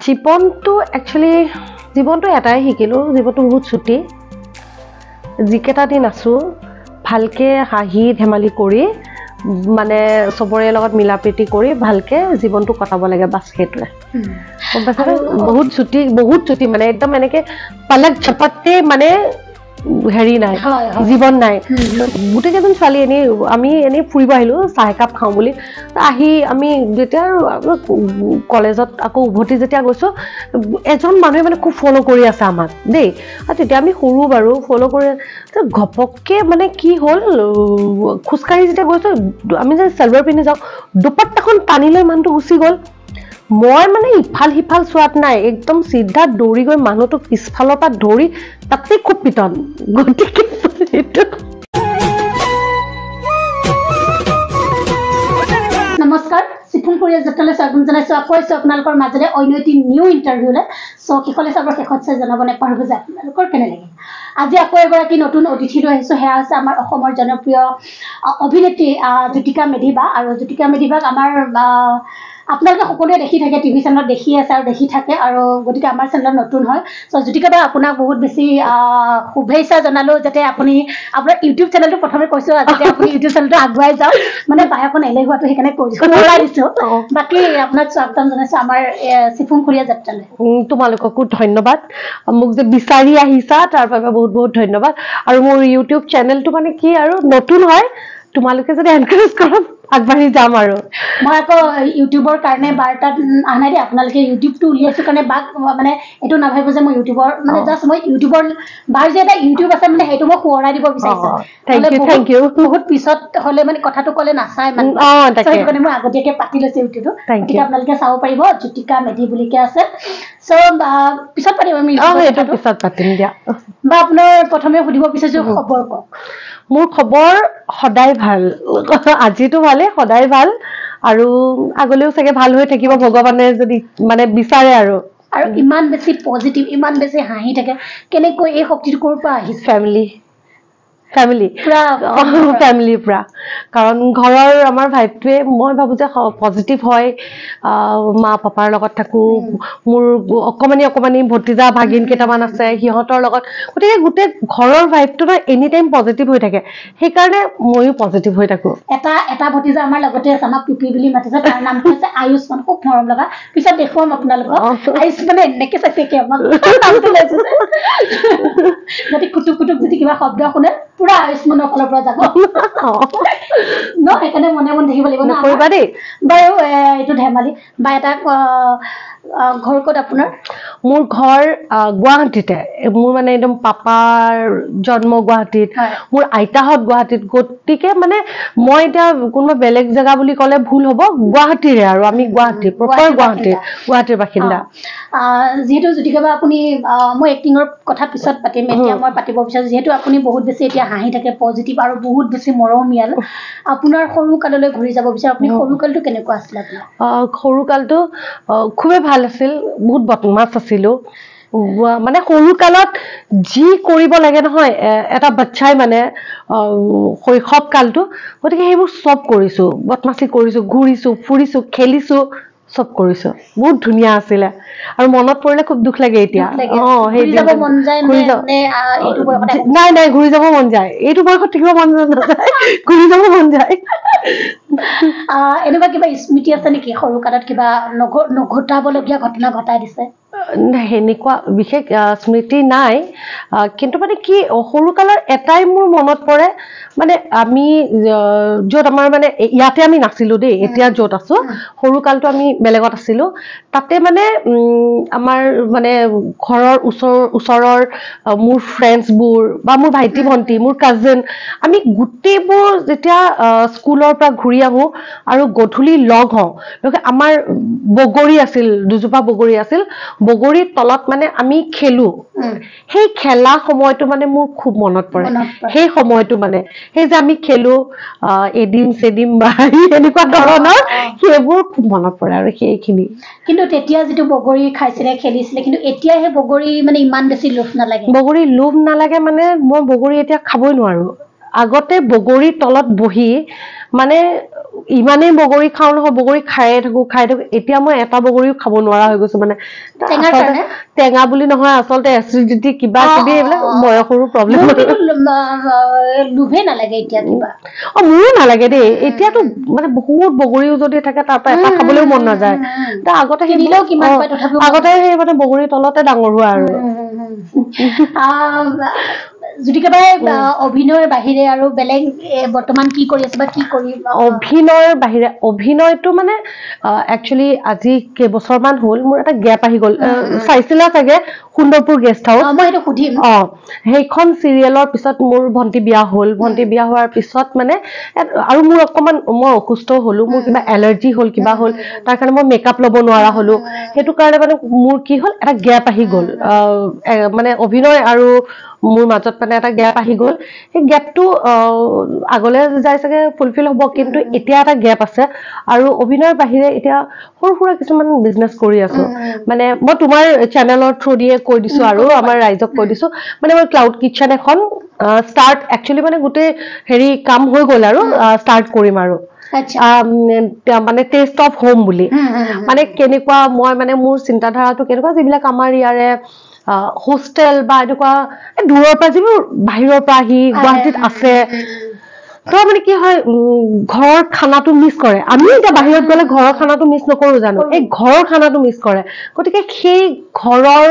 জীৱনটো একচুৱেলি জীৱনটো এটাই শিকিলোঁ, জীৱনটো বহুত চুটি। যিকেইটা দিন আছোঁ ভালকৈ হাঁহি ধেমালি কৰি মানে চবৰে লগত মিলা প্ৰীতি কৰি ভালকৈ জীৱনটো কটাব লাগে, বাছ সেইটোৱে। গম পাইছানে? বহুত চুটি, বহুত চুটি, মানে একদম এনেকৈ পালক ঝপাতে মানে হেৰি নাই, জীৱন নাই। গোটেইকেইজন ছোৱালী এনেই আমি এনেই ফুৰিব আহিলোঁ, চাহ একাপ খাওঁ বুলি আহি আমি যেতিয়া কলেজত আকৌ উভতি যেতিয়া গৈছোঁ, এজন মানুহে মানে খুব ফ'ল' কৰি আছে আমাক দেই। আৰু তেতিয়া আমি সৰু বাৰু, ফ'ল' কৰি ঘপককৈ মানে কি হ'ল, খোজকাঢ়ি যেতিয়া গৈছোঁ, আমি যে চেলৱাৰ পিন্ধি যাওঁ, দুপাট্টাখন টানি লৈ মানুহটো গুচি গ'ল। মই মানে ইফাল সিফাল চোৱাত নাই, একদম চিধা দৌৰি গৈ মানুহটোক পিছফালৰ পৰা ধৰি তাতে খুব পিটন। গতিকে সেইটো। নমস্কাৰ, চিফুংপুৰীয়া যাত্ৰালৈ স্বাগতম জনাইছোঁ। আকৌ আহিছোঁ আপোনালোকৰ মাজেৰে অন্য এটি নিউ ইণ্টাৰভিউলৈ। চ' শেষলৈ চাব, শেষত চাই জনাব নাপাহৰিব যে আপোনালোকৰ কেনে লাগিল। আজি আকৌ এগৰাকী নতুন অতিথি লৈ আহিছোঁ, সেয়া হৈছে আমাৰ অসমৰ জনপ্ৰিয় অভিনেত্ৰী জ্যোতিকা মেধিবা। আৰু জ্যোতিকা মেধিবাক আমাৰ আপোনালোকে সকলোৱে দেখি থাকে, টিভি চেনেলত দেখি আছে আৰু দেখি থাকে, আৰু গতিকে আমাৰ চেনেলত নতুন হয়। চ' জ্যোতিকা বা, আপোনাক বহুত বেছি শুভেচ্ছা জনালোঁ, যাতে আপুনি আপোনাৰ ইউটিউব চেনেলটো, প্ৰথমে কৈছোঁ যাতে আপুনি ইউটিউব চেনেলটো আগুৱাই যাওক। মানে বাই অকণ এলেহুৱাটো সেইকাৰণে কৈছোঁ, সোঁৱৰাই দিছোঁ। বাকী আপোনাক স্বাগতম জনাইছোঁ আমাৰ চিফুংখুৰীয়া যাত্ৰালৈ। তোমালোককো ধন্যবাদ, মোক যে বিচাৰি আহিছা তাৰ বাবে বহুত বহুত ধন্যবাদ। আৰু মোৰ ইউটিউব চেনেলটো মানে কি আৰু নতুন হয়, তোমালোকে যদি এনকাৰেজ কৰা আগবাঢ়ি যাম। আৰু মই আকৌ ইউটিউবৰ কাৰণে বাৰ্তাত অহা নাই দেই, আপোনালোকে ইউটিউবটো উলিয়াইছোঁ কাৰণে বাক মানে এইটো নাভাবিব যে মই ইউটিউবৰ, মানে জাষ্ট মই ইউটিউবৰ বাৰ যে এটা ইউটিউব আছে, মানে সেইটো মই সোঁৱৰাই দিব বিচাৰিছোঁ। Thank U, thank U. বহুত পিছত হ'লে মানে কথাটো ক'লে নাচায় মানে, সেইটো কাৰণে মই আগতীয়াকৈ পাতি লৈছোঁ ইউটিউবটো। গতিকে আপোনালোকে চাব পাৰিব, জ্যোতিকা মেধি বুলিকে আছে। চ' পিছত পাতিম আমি, সেইটো পিছত পাতিম দিয়া। বা আপোনাৰ প্ৰথমে সুধিব বিচাৰিছোঁ, খবৰ কওক। মোৰ খবৰ সদায় ভাল, আজিতো ভালেই, সদায় ভাল, আৰু আগলৈও চাগে ভাল হৈ থাকিব ভগৱানে যদি মানে বিচাৰে। আৰু আৰু ইমান বেছি পজিটিভ, ইমান বেছি হাঁহি থাকে, কেনেকৈ এই শক্তিটো ক'ৰ পৰা আহিছে? ফেমিলি, ফেমিলি, ফেমিলিৰ পৰা। কাৰণ ঘৰৰ আমাৰ ভাইবটোৱে মই ভাবোঁ যে পজিটিভ হয়। মা পাপাৰ লগত থাকোঁ, মোৰ অকণমানি অকণমানি ভতিজা ভাগিন কেইটামান আছে, সিহঁতৰ লগত, গতিকে গোটেই ঘৰৰ ভাইবটো ন এনি টাইম পজিটিভ হৈ থাকে, সেইকাৰণে ময়ো পজিটিভ হৈ থাকোঁ। এটা এটা ভতিজা আমাৰ লগতে আছে, আমাক পিপি বুলি মাতিছে, তাৰ নামটো হৈছে আয়ুষ্মান, খুব মৰম লগা, পিছত দেখুৱাম আপোনালোকক। আয়ুষ্মানে এনেকে চাইছে কি আমাক নামটো লৈছে, যদি কুটুক কুটুক যদি কিবা শব্দ শুনে পুৰা আয়ুষ্মানৰ ফালৰ পৰা যাব ন, সেইকাৰণে মনে মনে থাকিব লাগিব ন। নকৰিবা দেই। বাৰু এইটো ধেমালি। বা এটা ঘৰ ক'ত আপোনাৰ? মোৰ ঘৰ গুৱাহাটীতে। মোৰ মানে একদম পাপাৰ জন্ম গুৱাহাটীত, মোৰ আইতাহঁত গুৱাহাটীত, গতিকে মানে মই এতিয়া কোনোবা বেলেগ জেগা বুলি ক'লে ভুল হ'ব, গুৱাহাটীৰে। আৰু আমি গুৱাহাটী প্ৰপাৰ গুৱাহাটীৰ, গুৱাহাটীৰ বাসিন্দা। যিহেতু জ্যোতিকা বা আপুনি, মই এক্টিঙৰ কথা পিছত পাতিম, এতিয়া মই পাতিব বিচাৰিছোঁ, যিহেতু আপুনি বহুত বেছি এতিয়া হাঁহি থাকে, পজিটিভ আৰু বহুত বেছি মৰমীয়াল, আপোনাৰ সৰু কাললৈ ঘূৰি যাব বিচাৰোঁ। আপুনি সৰু কালটো কেনেকুৱা আছিলে আপোনাৰ? সৰু কালটো খুবেই ভাল আছিল, বহুত বদমাছ আছিলোঁ। মানে সৰু কালত যি কৰিব লাগে নহয় এটা বাচ্ছাই, মানে শৈশৱ কালটো, গতিকে সেইবোৰ চব কৰিছোঁ, বদমাচি কৰিছোঁ, ঘূৰিছোঁ, ফুৰিছোঁ, খেলিছোঁ, চব কৰিছোঁ। বহুত ধুনীয়া আছিলে আৰু মনত পৰিলে খুব দুখ লাগে এতিয়া। অঁ, সেই নাই নাই, ঘূৰি যাব মন যায়, এইটো বয়সত থাকিব মন নাযায়, ঘূৰি যাব মন যায়। এনেকুৱা কিবা স্মৃতি আছে নেকি সৰু কালত কিবা নঘটাবলগীয়া ঘটনা ঘটাই দিছে? সেনেকুৱা বিশেষ স্মৃতি নাই, কিন্তু মানে কি সৰু কালৰ এটাই মোৰ মনত পৰে, মানে আমি য'ত আমাৰ মানে ইয়াতে আমি নাছিলোঁ দেই, এতিয়া য'ত আছোঁ, সৰু কালটো আমি বেলেগত আছিলোঁ। তাতে মানে আমাৰ মানে ঘৰৰ ওচৰৰ মোৰ ফ্ৰেণ্ডছবোৰ বা মোৰ ভাইটি ভণ্টি, মোৰ কাজিন, আমি গোটেইবোৰ যেতিয়া স্কুলৰ পৰা ঘূৰি আহোঁ আৰু গধূলি লগ হওঁ, আমাৰ বগৰী আছিল, দুজোপা বগৰী আছিল, বগৰীৰ তলত মানে আমি খেলো। সেই খেলা সময়টো মানে মোৰ খুব মনত পৰে। সেই সময়টো মানে সেই যে আমি খেলো এদিম চেদিম বা এনেকুৱা ধৰণৰ, সেইবোৰ খুব মনত পৰে আৰু সেইখিনি। কিন্তু তেতিয়া যিটো বগৰী খাইছিলে, খেলিছিলে, কিন্তু এতিয়া সেই বগৰী মানে ইমান বেছি লোভ নালাগে। বগৰী লোভ নালাগে মানে মই বগৰী এতিয়া খাবই নোৱাৰো। আগতে বগৰীৰ তলত বহি মানে ইমানেই বগৰী খাওঁ নহয়, বগৰী খায়ে থাকো খাই থাকো, এতিয়া মই এটা বগৰীও খাব নোৱাৰা হৈ গৈছো। মানে টেঙা বুলি নহয়, আচলতে এচিডিটি কিবা কিবি এইবিলাক বয়সৰো প্ৰব্লেম। লোভে নালাগে এতিয়া কিবা। অ মোৰো নালাগে দেই এতিয়াতো, মানে বহুত বগৰীও যদি থাকে তাৰ পৰা এটা খাবলৈও মন নাযায়। আগতে আগতে সেই মানে বগৰীৰ তলতে ডাঙৰ হোৱা। আৰু জ্যোতিকা বাই অভিনয়ৰ বাহিৰে আৰু বেলেগ বৰ্তমান কি কৰি আছে বা কি কৰি? অভিনয়ৰ বাহিৰে অভিনয়টো মানে একচুৱেলি আজি কেইবছৰমান হ'ল মোৰ এটা গেপ আহি গ'ল। চাইছিলা চাগে সুন্দৰপুৰ গেষ্ট হাউচ? মই সেইটো সুধিম। অ সেইখন চিৰিয়েলৰ পিছত মোৰ ভণ্টি বিয়া হ'ল। ভণ্টি বিয়া হোৱাৰ পিছত মানে আৰু মোৰ অকণমান মই অসুস্থ হ'লো, মোৰ কিবা এলাৰ্জি হ'ল কিবা হ'ল, তাৰ কাৰণে মই মেকআপ ল'ব নোৱাৰা হ'লো। সেইটো কাৰণে মানে মোৰ কি হ'ল, এটা গেপ আহি গ'ল, মানে অভিনয় আৰু মোৰ মাজত মানে এটা গেপ আহি গ'ল। সেই গেপটো আগলৈ যাই চাগে ফুলফিল হ'ব, কিন্তু এতিয়া এটা গেপ আছে। আৰু অভিনয়ৰ বাহিৰে এতিয়া সৰু সুৰা কিছুমান বিজনেছ কৰি আছো। মানে মই তোমাৰ চেনেলৰ থ্ৰু দিয়ে কৈ দিছো আৰু আমাৰ ৰাইজক কৈ দিছো, মানে মই ক্লাউড কিটচেন এখন ষ্টাৰ্ট একচুৱেলি মানে গোটেই হেৰি কাম হৈ গ'ল আৰু ষ্টাৰ্ট কৰিম আৰু মানে টেষ্ট অফ হোম বুলি। মানে কেনেকুৱা মই মানে মোৰ চিন্তাধাৰাটো কেনেকুৱা, যিবিলাক আমাৰ ইয়াৰে হোষ্টেল বা এনেকুৱা দূৰৰ পৰা যিবোৰ বাহিৰৰ পৰা আহি গুৱাহাটীত আছে, তো মানে কি হয় ঘৰৰ খানাটো মিছ কৰে। আমি এতিয়া বাহিৰত গ'লে ঘৰৰ খানাটো মিছ নকৰো জানো? এই ঘৰৰ খানাটো মিছ কৰে। গতিকে সেই ঘৰৰ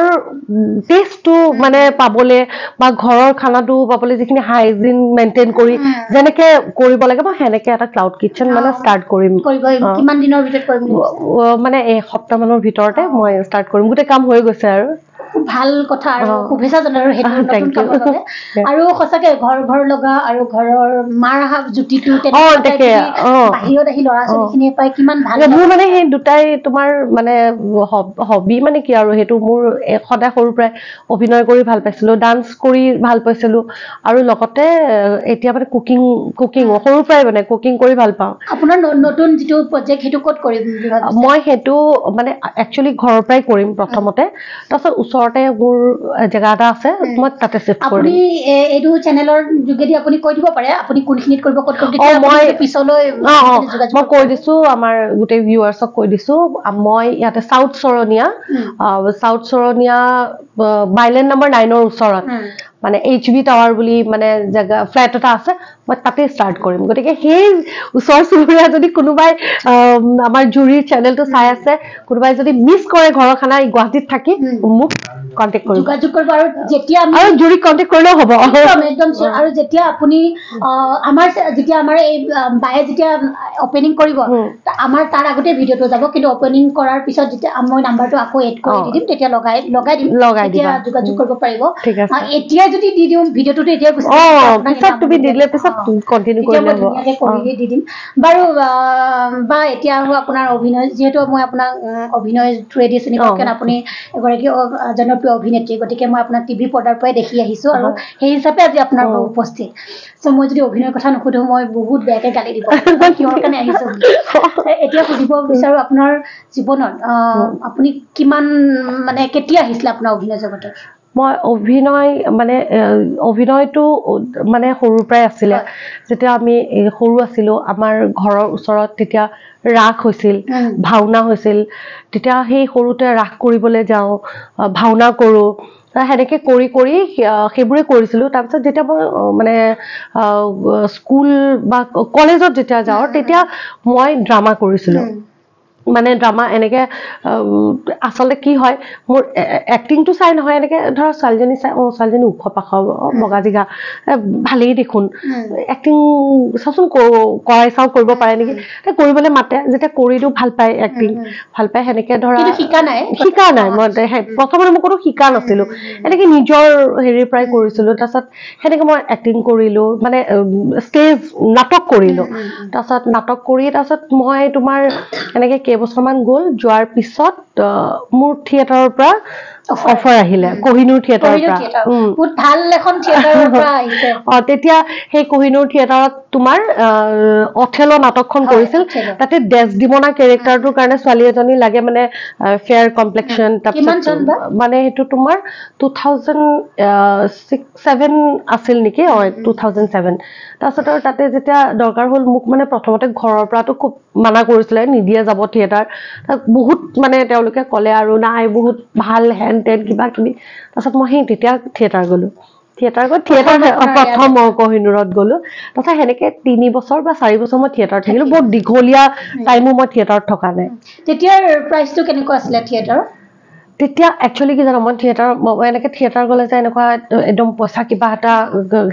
টেষ্টটো মানে পাবলে বা ঘৰৰ খানাটো পাবলে যিখিনি হাইজিন মেইনটেইন কৰি যেনেকে কৰিব লাগে, মই সেনেকে এটা ক্লাউড কিটচেন মানে ষ্টাৰ্ট কৰিম। কিমান দিনৰ ভিতৰত কৰিম? মানে এসপ্তাহ মানৰ ভিতৰতে মই ষ্টাৰ্ট কৰিম। গোটেই কাম হৈ গৈছে আৰু। খুব ভাল কথা আৰু শুভেচ্ছা জনালো সেইটো নতুন কামৰ বাবে। আৰু সঁচাকে ঘৰ ঘৰ লগা আৰু ঘৰৰ মাৰ জুতিটো বাহিৰত আহি ল'ৰা ছোৱালীখিনিয়ে পাই কিমান ভাল। মোৰ মানে সেই দুটাই তোমাৰ মানে হবি, মানে কি আৰু সেইটো মোৰ সদায় সৰুৰ পৰাই অভিনয় কৰি ভাল পাইছিলো, ডান্স কৰি ভাল পাইছিলো, আৰু লগতে এতিয়া মানে কুকিং কুকিং সৰুৰ পৰাই মানে কুকিং কৰি ভাল পাওঁ। আপোনাৰ নতুন যিটো প্ৰজেক্ট সেইটো ক'ত কৰিম? মই সেইটো মানে একচুৱেলি ঘৰৰ পৰাই কৰিম প্ৰথমতে, তাৰপিছত ওচৰতে মোৰ জেগা এটা আছে, মই তাতে চিফ্ট কৰিম। আপুনি এইটো চেনেলৰ যোগেদি আপুনি কৈ দিব পাৰে আপুনি কোনখিনিত কৰিব, ক'ত কৰিব? মই পিছলৈ মই কৈ দিছো, আমাৰ গোটেই ভিউৱাৰ্ছক কৈ দিছো, মই ইয়াতে চাউথ চৰণীয়া, চাউথ চৰণীয়া বাইলেন নম্বৰ 9ৰ ওচৰত মানে এইচ বি টাৱাৰ বুলি মানে জেগা ফ্লেট এটা আছে, মই তাতে ষ্টাৰ্ট কৰিম। গতিকে সেই ওচৰ চুবুৰীয়া যদি কোনোবাই আমাৰ জুৰিৰ চেনেলটো চাই আছে, কোনোবাই যদি মিছ কৰে ঘৰৰ খানা গুৱাহাটীত থাকি, মোক কণ্টেক্ট কৰিব, যোগাযোগ কৰিব। আৰু যেতিয়া আৰু জুৰিক কণ্টেক্ট কৰিলেও হ'ব একদম। আৰু যেতিয়া আপুনি আমাৰ যেতিয়া আমাৰ এই বায়ে যেতিয়া অপেনিং কৰিব, আমাৰ তাৰ আগতে ভিডিঅ'টো যাব, কিন্তু অপেনিং কৰাৰ পিছত যেতিয়া মই নাম্বাৰটো আকৌ এড কৰি দি দিম, তেতিয়া লগাই লগাই দিম, লগাই তেতিয়া যোগাযোগ কৰিব পাৰিব। এতিয়া যদি দি দিওঁ ভিডিঅ'টোতো এতিয়া পিছত তুমি দিলে পিছত কণ্টিনিউ কৰিলে হ'ব, ধুনীয়াকৈ কৰি দি দিম বাৰু। বা এতিয়া আহোঁ আপোনাৰ অভিনয়, যিহেতু মই আপোনাক অভিনয় থ্ৰুৱেদি চিনি পাওঁ, কাৰণ আপুনি এগৰাকী জনপ্ৰিয় অভিনেত্ৰী, গতিকে মই আপোনাক টিভি পৰ্দাৰ পৰাই দেখি আহিছোঁ আৰু সেই হিচাপে আজি আপোনাৰ উপস্থিত। চ' মই যদি অভিনয়ৰ কথা নুসুধো মই বহুত বেয়াকৈ গালি দিব, কিহৰ কাৰণে আহিছোঁ। এতিয়া সুধিব বিচাৰোঁ আপোনাৰ জীৱনত আপুনি কিমান মানে কেতিয়া আহিছিলে আপোনাৰ অভিনয় জগতত? মই অভিনয় মানে অভিনয়টো মানে সৰুৰ পৰাই আছিলে। যেতিয়া আমি সৰু আছিলোঁ, আমাৰ ঘৰৰ ওচৰত তেতিয়া ৰাস হৈছিল, ভাওনা হৈছিল, তেতিয়া সেই সৰুতে ৰাস কৰিবলৈ যাওঁ, ভাওনা কৰোঁ, সেনেকে কৰি কৰি সেইবোৰে কৰিছিলোঁ। তাৰপিছত যেতিয়া মই মানে স্কুল বা কলেজত যেতিয়া যাওঁ, তেতিয়া মই ড্ৰামা কৰিছিলোঁ। মানে ড্ৰামা এনেকে আচলতে কি হয়, মোৰ এক্টিংটো চাই নহয়, এনেকে ধৰা ছোৱালীজনী চাই, অ ছোৱালীজনী ওখ পাখ, বগা জিগা, ভালেই দেখোন, এক্টিং চাচোন কৰাই চাওঁ কৰিব পাৰে নেকি, কৰিবলৈ মাতে। যেতিয়া কৰি দিওঁ ভাল পায়, এক্টিং ভাল পায়, সেনেকে ধৰা শিকা নাই, শিকা নাই মই প্ৰথমতে, মই ক'তো শিকা নাছিলো, এনেকে নিজৰ হেৰিৰ পৰাই কৰিছিলো। তাৰপিছত সেনেকে মই এক্টিং কৰিলো, মানে ষ্টেজ নাটক কৰিলো। তাৰপিছত নাটক কৰি তাৰপিছত মই তোমাৰ এনেকে কেইবছৰমান গ'ল, যোৱাৰ পিছত মোৰ থিয়েটাৰৰ পৰা অফাৰ আহিলে কহিনুৰ থিয়েটাৰৰ পৰা। বহুত ভাল এখন থিয়েটাৰৰ পৰা আহিছে। তেতিয়া সেই কহিনুৰ থিয়েটাৰত তোমাৰ অথেলো নাটকখন কৰিছিল। তাতে ডেছডিমনা কেৰেক্টাৰটোৰ কাৰণে ছোৱালী এজনী লাগে, মানে ফেয়াৰ কমপ্লেকশ্যন। তাৰপিছত মানে সেইটো তোমাৰ 2006-7 আছিল নেকি, 2007। তাৰপিছত আৰু তাতে যেতিয়া দৰকাৰ হ'ল মোক, মানে প্ৰথমতে ঘৰৰ পৰাতো খুব মানা কৰিছিলে, নিদিয়ে যাব থিয়েটাৰ। বহুত মানে তেওঁলোকে ক'লে আৰু নাই বহুত ভাল হেন তেন কিবা কিবি। তাৰপিছত মই সেই তেতিয়া থিয়েটাৰ গ'লো, থিয়েটাৰ গৈ থিয়েটাৰ প্ৰথম কহিনুৰত গ'লো। তাৰপিছত সেনেকে 3 বছৰ বা 4 বছৰ মই থিয়েটাৰত থাকিলো। বহুত দীঘলীয়া টাইমো মই থিয়েটাৰত থকা নাই। তেতিয়াৰ প্ৰাইচটো কেনেকুৱা আছিলে থিয়েটাৰৰ? তেতিয়া একচুৱেলি কি জানো, মই থিয়েটাৰ এনেকে থিয়েটাৰ গ'লে যে এনেকুৱা একদম পইচা কিবা এটা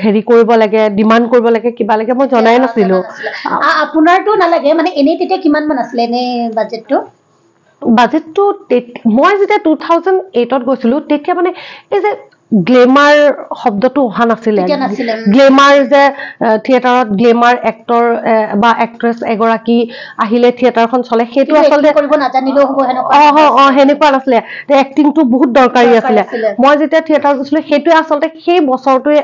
হেৰি কৰিব লাগে, ডিমাণ্ড কৰিব লাগে, কিবা লাগে, মই জনাই নাছিলো। আপোনাৰতো নালাগে, মানে এনেই তেতিয়া কিমান মান আছিলে এনেই বাজেটটো? বাজেটটো মই যেতিয়া 2008ত গৈছিলো তেতিয়া মানে এই যে গ্লেমাৰ শব্দটো অহা নাছিলে। গ্লেমাৰ যে থিয়েটাৰত গ্লেমাৰ এক্টৰ বা এক্ট্ৰেছ এগৰাকী আহিলে থিয়েটাৰখন চলে, সেইটো আচলতে সেনেকুৱা নাছিলে। এক্টিংটো বহুত দৰকাৰী আছিলে। মই যেতিয়া থিয়েটাৰ গৈছিলো সেইটোৱে আচলতে সেই বছৰটোৱে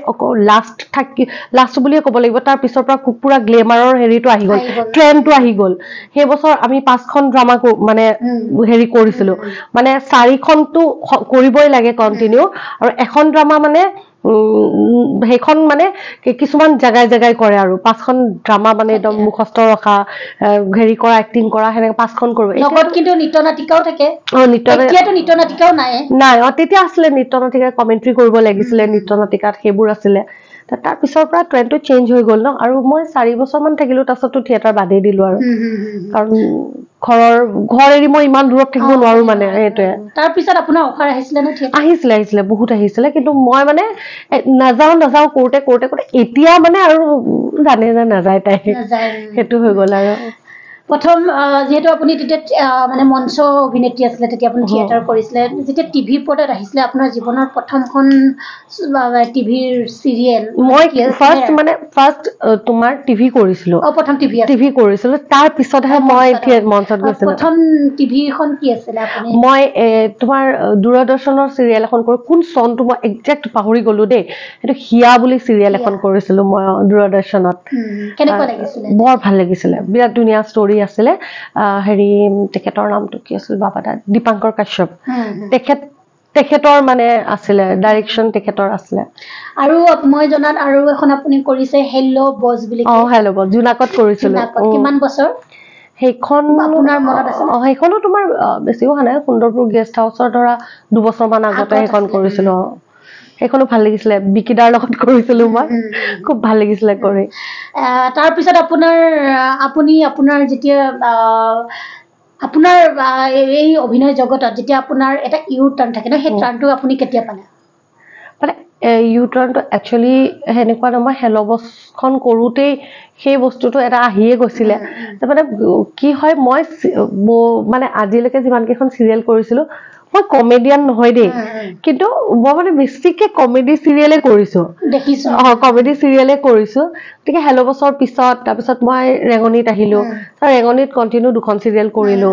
লাষ্ট থাকি, লাষ্ট বুলিয়ে ক'ব লাগিব। তাৰ পিছৰ পৰা পুৰা গ্লেমাৰৰ হেৰিটো আহি গ'ল, ট্ৰেণ্ডটো আহি গ'ল। সেই বছৰ আমি 5খন ড্ৰামা মানে হেৰি কৰিছিলো, মানে 4খনটো কৰিবই লাগে কণ্টিনিউ, আৰু এখন ড্ৰামা মানে সেইখন মানে কিছুমান জেগাই জেগাই কৰে আৰু 5খন ড্ৰামা মানে একদম মুখস্থ ৰখা, হেৰি কৰা, এক্টিং কৰা, সেনেকে 5খন কৰিব। লগত কিন্তু নৃত্য নাটিকাও থাকে। এতিয়াতো নৃত্য নাটিকাও নাই। নাই, তেতিয়া আছিলে নৃত্য নাটিকা, কমেণ্ট্ৰি কৰিব লাগিছিলে নৃত্য নাটিকাত, সেইবোৰ আছিলে। তাৰ পিছৰ পৰা ট্ৰেণ্ডটো চেঞ্জ হৈ গ'ল ন। আৰু মই 4 বছৰমান থাকিলো, তাৰপিছততো থিয়েটাৰ বাদেই দিলো আৰু, কাৰণ ঘৰ এৰি মই ইমান দূৰত থাকিব নোৱাৰো মানে, সেইটোৱে। তাৰপিছত আপোনাৰ অফাৰ আহিছিলে নে? আহিছিলে, আহিছিলে, বহুত আহিছিলে। কিন্তু মই মানে নাযাওঁ নাযাওঁ কৰোঁতে কৰোঁতে কৰোঁতে এতিয়া মানে আৰু জানে যে নাযায় তাই, সেইটো হৈ গ'ল আৰু। প্ৰথম যিহেতু আপুনি তেতিয়া মানে মঞ্চ অভিনেত্ৰী আছিলে, তেতিয়া আপুনি থিয়েটাৰ কৰিছিলে, যেতিয়া টিভিৰ পৰ্দাত আহিছিলে আপোনাৰ জীৱনৰ প্ৰথমখন টিভিৰ চিৰিয়েল? মই ফাৰ্ষ্ট মানে ফাৰ্ষ্ট তোমাৰ টিভি কৰিছিলো। প্ৰথম টিভি কৰিছিলো, তাৰ পিছতহে মই মঞ্চত গৈছিলো। প্ৰথম টিভিখন কি আছিলে আপুনি? মই তোমাৰ দূৰদৰ্শনৰ চিৰিয়েল এখন কৰোঁ, কোন চনটো মই একজেক্ট পাহৰি গলো দেই, সেইটো হিয়া বুলি চিৰিয়েল এখন কৰিছিলো মই দূৰদৰ্শনত। কেনেকুৱা লাগিছিলে? বৰ ভাল লাগিছিলে, বিৰাট ধুনীয়া ষ্টৰি আছিলে। হেৰি তেখেতৰ নামটো কি আছিল বাবা দা, দীপাংকৰ কাশ্যপ, তেখেতৰ মানে আছিলে ডাইৰেকশ্যন, তেখেতৰ আছিলে। আৰু মই জনাত আৰু এখন আপুনি কৰিছে হেল্ল' বছ বুলি। হেল্ল' বছ জোনাকত কৰিছিলো। কিমান বছৰ সেইখন আপোনাৰ মনত আছে? সেইখনো তোমাৰ বেছি হোৱা নাই, সুন্দৰপুৰ গেষ্ট হাউচৰ ধৰা 2 বছৰমান আগতে সেইখন কৰিছিলো। সেইখনো ভাল লাগিছিলে, বিকিদাৰ লগত কৰিছিলো মই, খুব ভাল লাগিছিলে কৰি। তাৰপিছত আপোনাৰ আপুনি আপোনাৰ যেতিয়া আপোনাৰ এই অভিনয় জগতত যেতিয়া আপোনাৰ এটা ইউ টাৰ্ণ থাকে ন, সেই টাৰ্ণটো আপুনি কেতিয়া পালে? মানে ইউ টাৰ্ণটো একচুৱেলি সেনেকুৱা নহয়, হেল্ল' বছখন কৰোঁতেই সেই বস্তুটো এটা আহিয়ে গৈছিলে। মানে কি হয়, মই মানে আজিলৈকে যিমানকেইখন চিৰিয়েল কৰিছিলো, মই কমেডিয়ান নহয় দেই, কিন্তু মই মানে বেছিকে কমেডি চিৰিয়েলে কৰিছো, কমেডি চিৰিয়েলে কৰিছো। গতিকে হেল্ল' বছৰ পিছত তাৰপিছত মই ৰেঙনিত আহিলো, ৰেঙনিত কণ্টিনিউ 2খন চিৰিয়েল কৰিলো,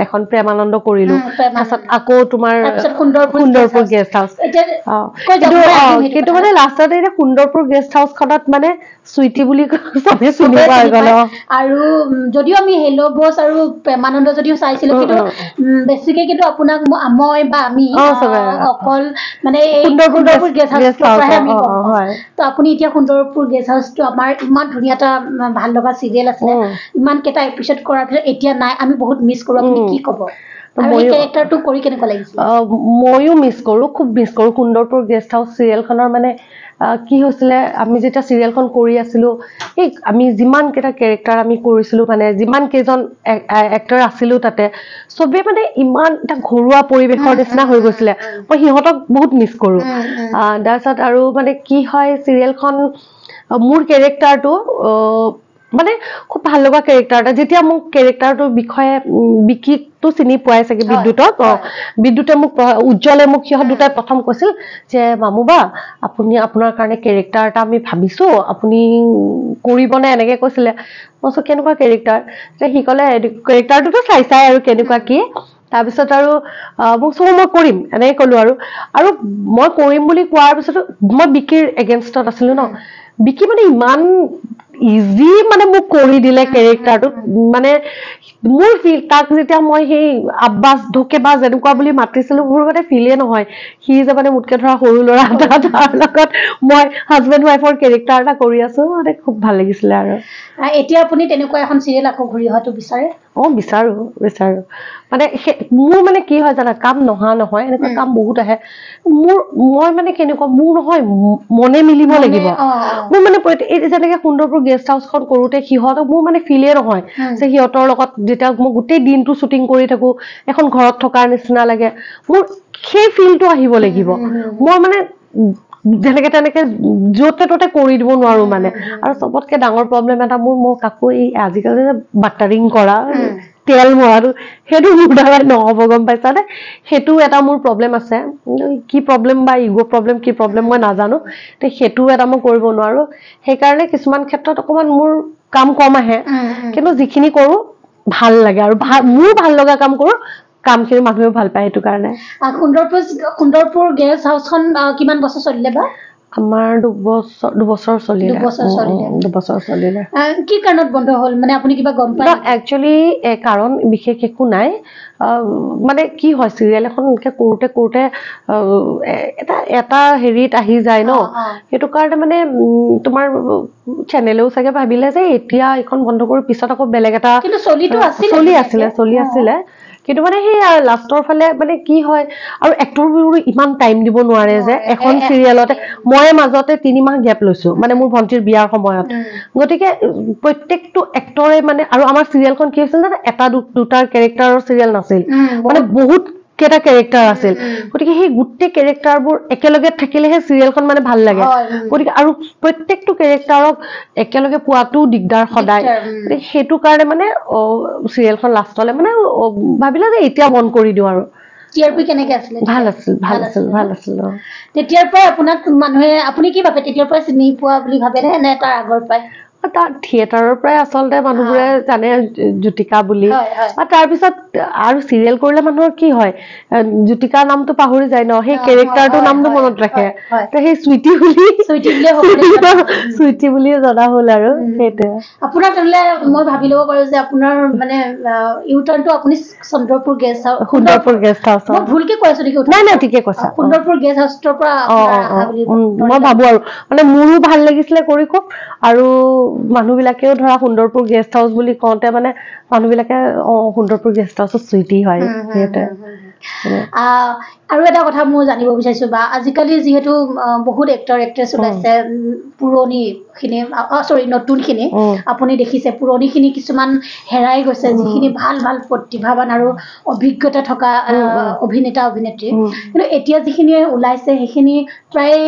এখন প্ৰেমানন্দ কৰিলো, তাৰপিছত আকৌ তোমাৰ সুন্দৰপুৰ গেষ্ট হাউচ। কিন্তু মানে লাষ্টত এতিয়া সুন্দৰপুৰ গেষ্ট হাউচখনত মানে চুইটি বুলি চবে চিনি পাই গ'ল। আৰু যদিও আমি হেল্ল' বছ আৰু প্ৰেমানন্দ যদিও চাইছিলো, কিন্তু বেছিকে কিন্তু আপোনাক মই বা আমি অকল মানে এই সুন্দৰপুৰ গেষ্ট হাউচটোৰ পৰাহে আমি গম পাওঁ। তো আপুনি এতিয়া সুন্দৰপুৰ গেষ্ট হাউচটো আমাৰ ইমান ধুনীয়া এটা ভাল লগা চিৰিয়েল আছিলে, ইমান কেইটা এপিছড কৰাৰ পিছত এতিয়া নাই, আমি বহুত মিছ কৰোঁ। আপুনি কি ক'ব? কেৰেক্টাৰটো কৰি কেনেকুৱা লাগিছিল? ময়ো মিছ কৰোঁ, খুব মিছ কৰোঁ সুন্দৰপুৰ গেষ্ট হাউচ চিৰিয়েলখনৰ। মানে কি হৈছিলে, আমি যেতিয়া চিৰিয়েলখন কৰি আছিলোঁ, এই আমি যিমানকেইটা কেৰেক্টাৰ আমি কৰিছিলোঁ, মানে যিমান কেইজন এক্টৰ আছিলোঁ তাতে, চবেই মানে ইমান এটা ঘৰুৱা পৰিৱেশৰ নিচিনা হৈ গৈছিলে। মই সিহঁতক বহুত মিছ কৰোঁ। তাৰপিছত আৰু মানে কি হয়, চিৰিয়েলখন মোৰ কেৰেক্টাৰটো মানে খুব ভাল লগা কেৰেক্টাৰ এটা। যেতিয়া মোক কেৰেক্টাৰটোৰ বিষয়ে বিকিকটো চিনি পোৱাই চাগে, বিদ্যুতক, বিদ্যুতে মোক, উজ্জ্বলে মোক, সিহঁত দুটাই প্ৰথম কৈছিল যে মামুবা আপুনি আপোনাৰ কাৰণে কেৰেক্টাৰ এটা আমি ভাবিছো, আপুনি কৰিবনে, এনেকে কৈছিলে। মই কৈছো কেনেকুৱা কেৰেক্টাৰ? সি ক'লে কেৰেক্টাৰটোতো চাই চাই আৰু কেনেকুৱা কি। তাৰপিছত আৰু মোক চব মই কৰিম এনেকে ক'লো আৰু আৰু মই কৰিম বুলি কোৱাৰ পিছতো মই বিকিৰ এগেইনষ্টত আছিলো ন। বিকি মানে ইমান ইজি মানে মোক কৰি দিলে কেৰেক্টাৰটো, মানে মোৰ ফিল তাক যেতিয়া মই সেই আব্বাছ ধোকেবাজ এনেকুৱা বুলি মাতিছিলো মোৰ মানে ফিলে নহয় সি যে মানে মোতকে ধৰা সৰু ল'ৰা এটা, তাৰ লগত মই হাজবেণ্ড ৱাইফৰ কেৰেক্টাৰ এটা কৰি আছো, মানে খুব ভাল লাগিছিলে। আৰু এতিয়া আপুনি তেনেকুৱা এখন চিৰিয়েল আকৌ ঘূৰি অহাটো বিচাৰে? অ বিচাৰো বিচাৰো, মানে মোৰ মানে কি হয় জানা, কাম নহা নহয়, এনেকুৱা কাম বহুত আহে মোৰ, মই মানে কেনেকুৱা মোৰ নহয় মনে মিলিব লাগিব। মোৰ মানে এই যেনেকে সুন্দৰপুৰ গেষ্ট হাউচখন কৰোঁতে সিহঁতক মোৰ মানে ফিলে নহয় যে সিহঁতৰ লগত যেতিয়া মই গোটেই দিনটো শ্বুটিং কৰি থাকো এখন ঘৰত থকাৰ নিচিনা লাগে, মোৰ সেই ফিলটো আহিব লাগিব। মই মানে যেনেকে তেনেকে য'তে ত'তে কৰি দিব নোৱাৰো মানে। আৰু চবতকে ডাঙৰ প্ৰব্লেম এটা মোৰ, মই কাকো এই আজিকালি যে বাটাৰিং কৰা তেল মৰাটো সেইটো মোৰ দ্বাৰা নহ'ব, গম পাইছানে? সেইটো এটা মোৰ প্ৰব্লেম আছে, কি প্ৰব্লেম বা ইগ' প্ৰব্লেম কি প্ৰব্লেম মই নাজানো, সেইটো এটা মই কৰিব নোৱাৰো। সেইকাৰণে কিছুমান ক্ষেত্ৰত অকণমান মোৰ কাম কম আহে, কিন্তু যিখিনি কৰো ভাল লাগে আৰু মোৰ ভাল লগা কাম কৰো, কামখিনি মানুহেও ভাল পায় সেইটো কাৰণে। সুন্দৰপুৰ গেষ্ট হাউচখন কিমান বছৰ চলিলে বা? আমাৰ দুবছৰ চলিলে। দুবছৰ চলিলে। কি কাৰণত বন্ধ হ'ল মানে আপুনি কিবা গম পায়? একচুৱেলি কাৰণ বিশেষ একো নাই, মানে কি হয় চিৰিয়েল এখন এনেকে কৰোঁতে কৰোঁতে এটা এটা হেৰিত আহি যায় ন, সেইটো কাৰণে মানে তোমাৰ চেনেলেও চাগে ভাবিলে যে এতিয়া এইখন বন্ধ কৰি পিছত আকৌ বেলেগ এটা চলি আছিলে চলি আছিলে, কিন্তু মানে সেই লাষ্টৰ ফালে মানে কি হয় আৰু এক্টৰবোৰো ইমান টাইম দিব নোৱাৰে যে এখন চিৰিয়েলতে। মই মাজতে 3 মাহ গেপ লৈছো মানে মোৰ ভণ্টিৰ বিয়াৰ সময়ত, গতিকে প্ৰত্যেকটো এক্টৰে মানে, আৰু আমাৰ চিৰিয়েলখন কি হৈছিল জানা, এটা দুটাৰ কেৰেক্টাৰৰ চিৰিয়েল নাছিল, মানে বহুত কেইটা কেৰেক্টাৰ আছিল, গতিকে সেই গোটেই কেৰেক্টাৰবোৰ একেলগে থাকিলেহে চিৰিয়েলখন মানে ভাল লাগে। গতিকে আৰু প্ৰত্যেকটো কেৰেক্টাৰক একেলগে পোৱাটোও দিগদাৰ সদায়, গতিকে সেইটো কাৰণে মানে চিৰিয়েলখন লাষ্টলে মানে ভাবিলে যে এতিয়া বন্ধ কৰি দিওঁ আৰু। টিআৰপি কেনেকে আছিলে? ভাল আছিল, ভাল আছিল, ভাল আছিল। তেতিয়াৰ পৰাই আপোনাক মানুহে, আপুনি কি ভাবে তেতিয়াৰ পৰাই চিনি পোৱা বুলি ভাবে নে তাৰ আগৰ পৰাই? তাৰ থিয়েটাৰৰ পৰাই আচলতে মানুহবোৰে জানে জ্যোতিকা বুলি, বা তাৰপিছত আৰু চিৰিয়েল কৰিলে মানুহৰ কি হয় জ্যোতিকাৰ নামটো পাহৰি যায় ন, সেই কেৰেক্টাৰটোৰ নামটো মনত ৰাখে, তো সেই চুইটি বুলি চুইটি বুলিয়ে জনা হ'ল আৰু সেইটোৱে। আপোনাৰ তেনেহ'লে মই ভাবি ল'ব পাৰো যে আপোনাৰ মানে ইউটাৰ্ণটো আপুনি Chandrapur guest house, Sundarpur guest house, মই ভুলকে কৈ আছো নেকি? নাই নাই ঠিকে কৈছা, সুন্দৰপুৰ গেষ্ট হাউচৰ পৰা মই ভাবো আৰু মানে মোৰো ভাল লাগিছিলে কৰি খুব, আৰু মানুহবিলাকেও ধৰা সুন্দৰপুৰ গেষ্ট হাউচ বুলি কওঁতে মানে মানুহবিলাকে অ সুন্দৰপুৰ গেষ্ট হাউচত চুইটি হয় সেইটোৱে। আৰু এটা কথা মই জানিব বিচাৰিছো বা আজিকালি যিহেতু বহুত এক্টৰ এক্ট্ৰেছ ওলাইছে, পুৰণিখিনি চৰি নতুনখিনি আপুনি দেখিছে, পুৰণিখিনি কিছুমান হেৰাই গৈছে, যিখিনি ভাল ভাল প্ৰতিভাৱান আৰু অভিজ্ঞতা থকা অভিনেতা অভিনেত্ৰী, কিন্তু এতিয়া যিখিনি ওলাইছে সেইখিনি প্ৰায়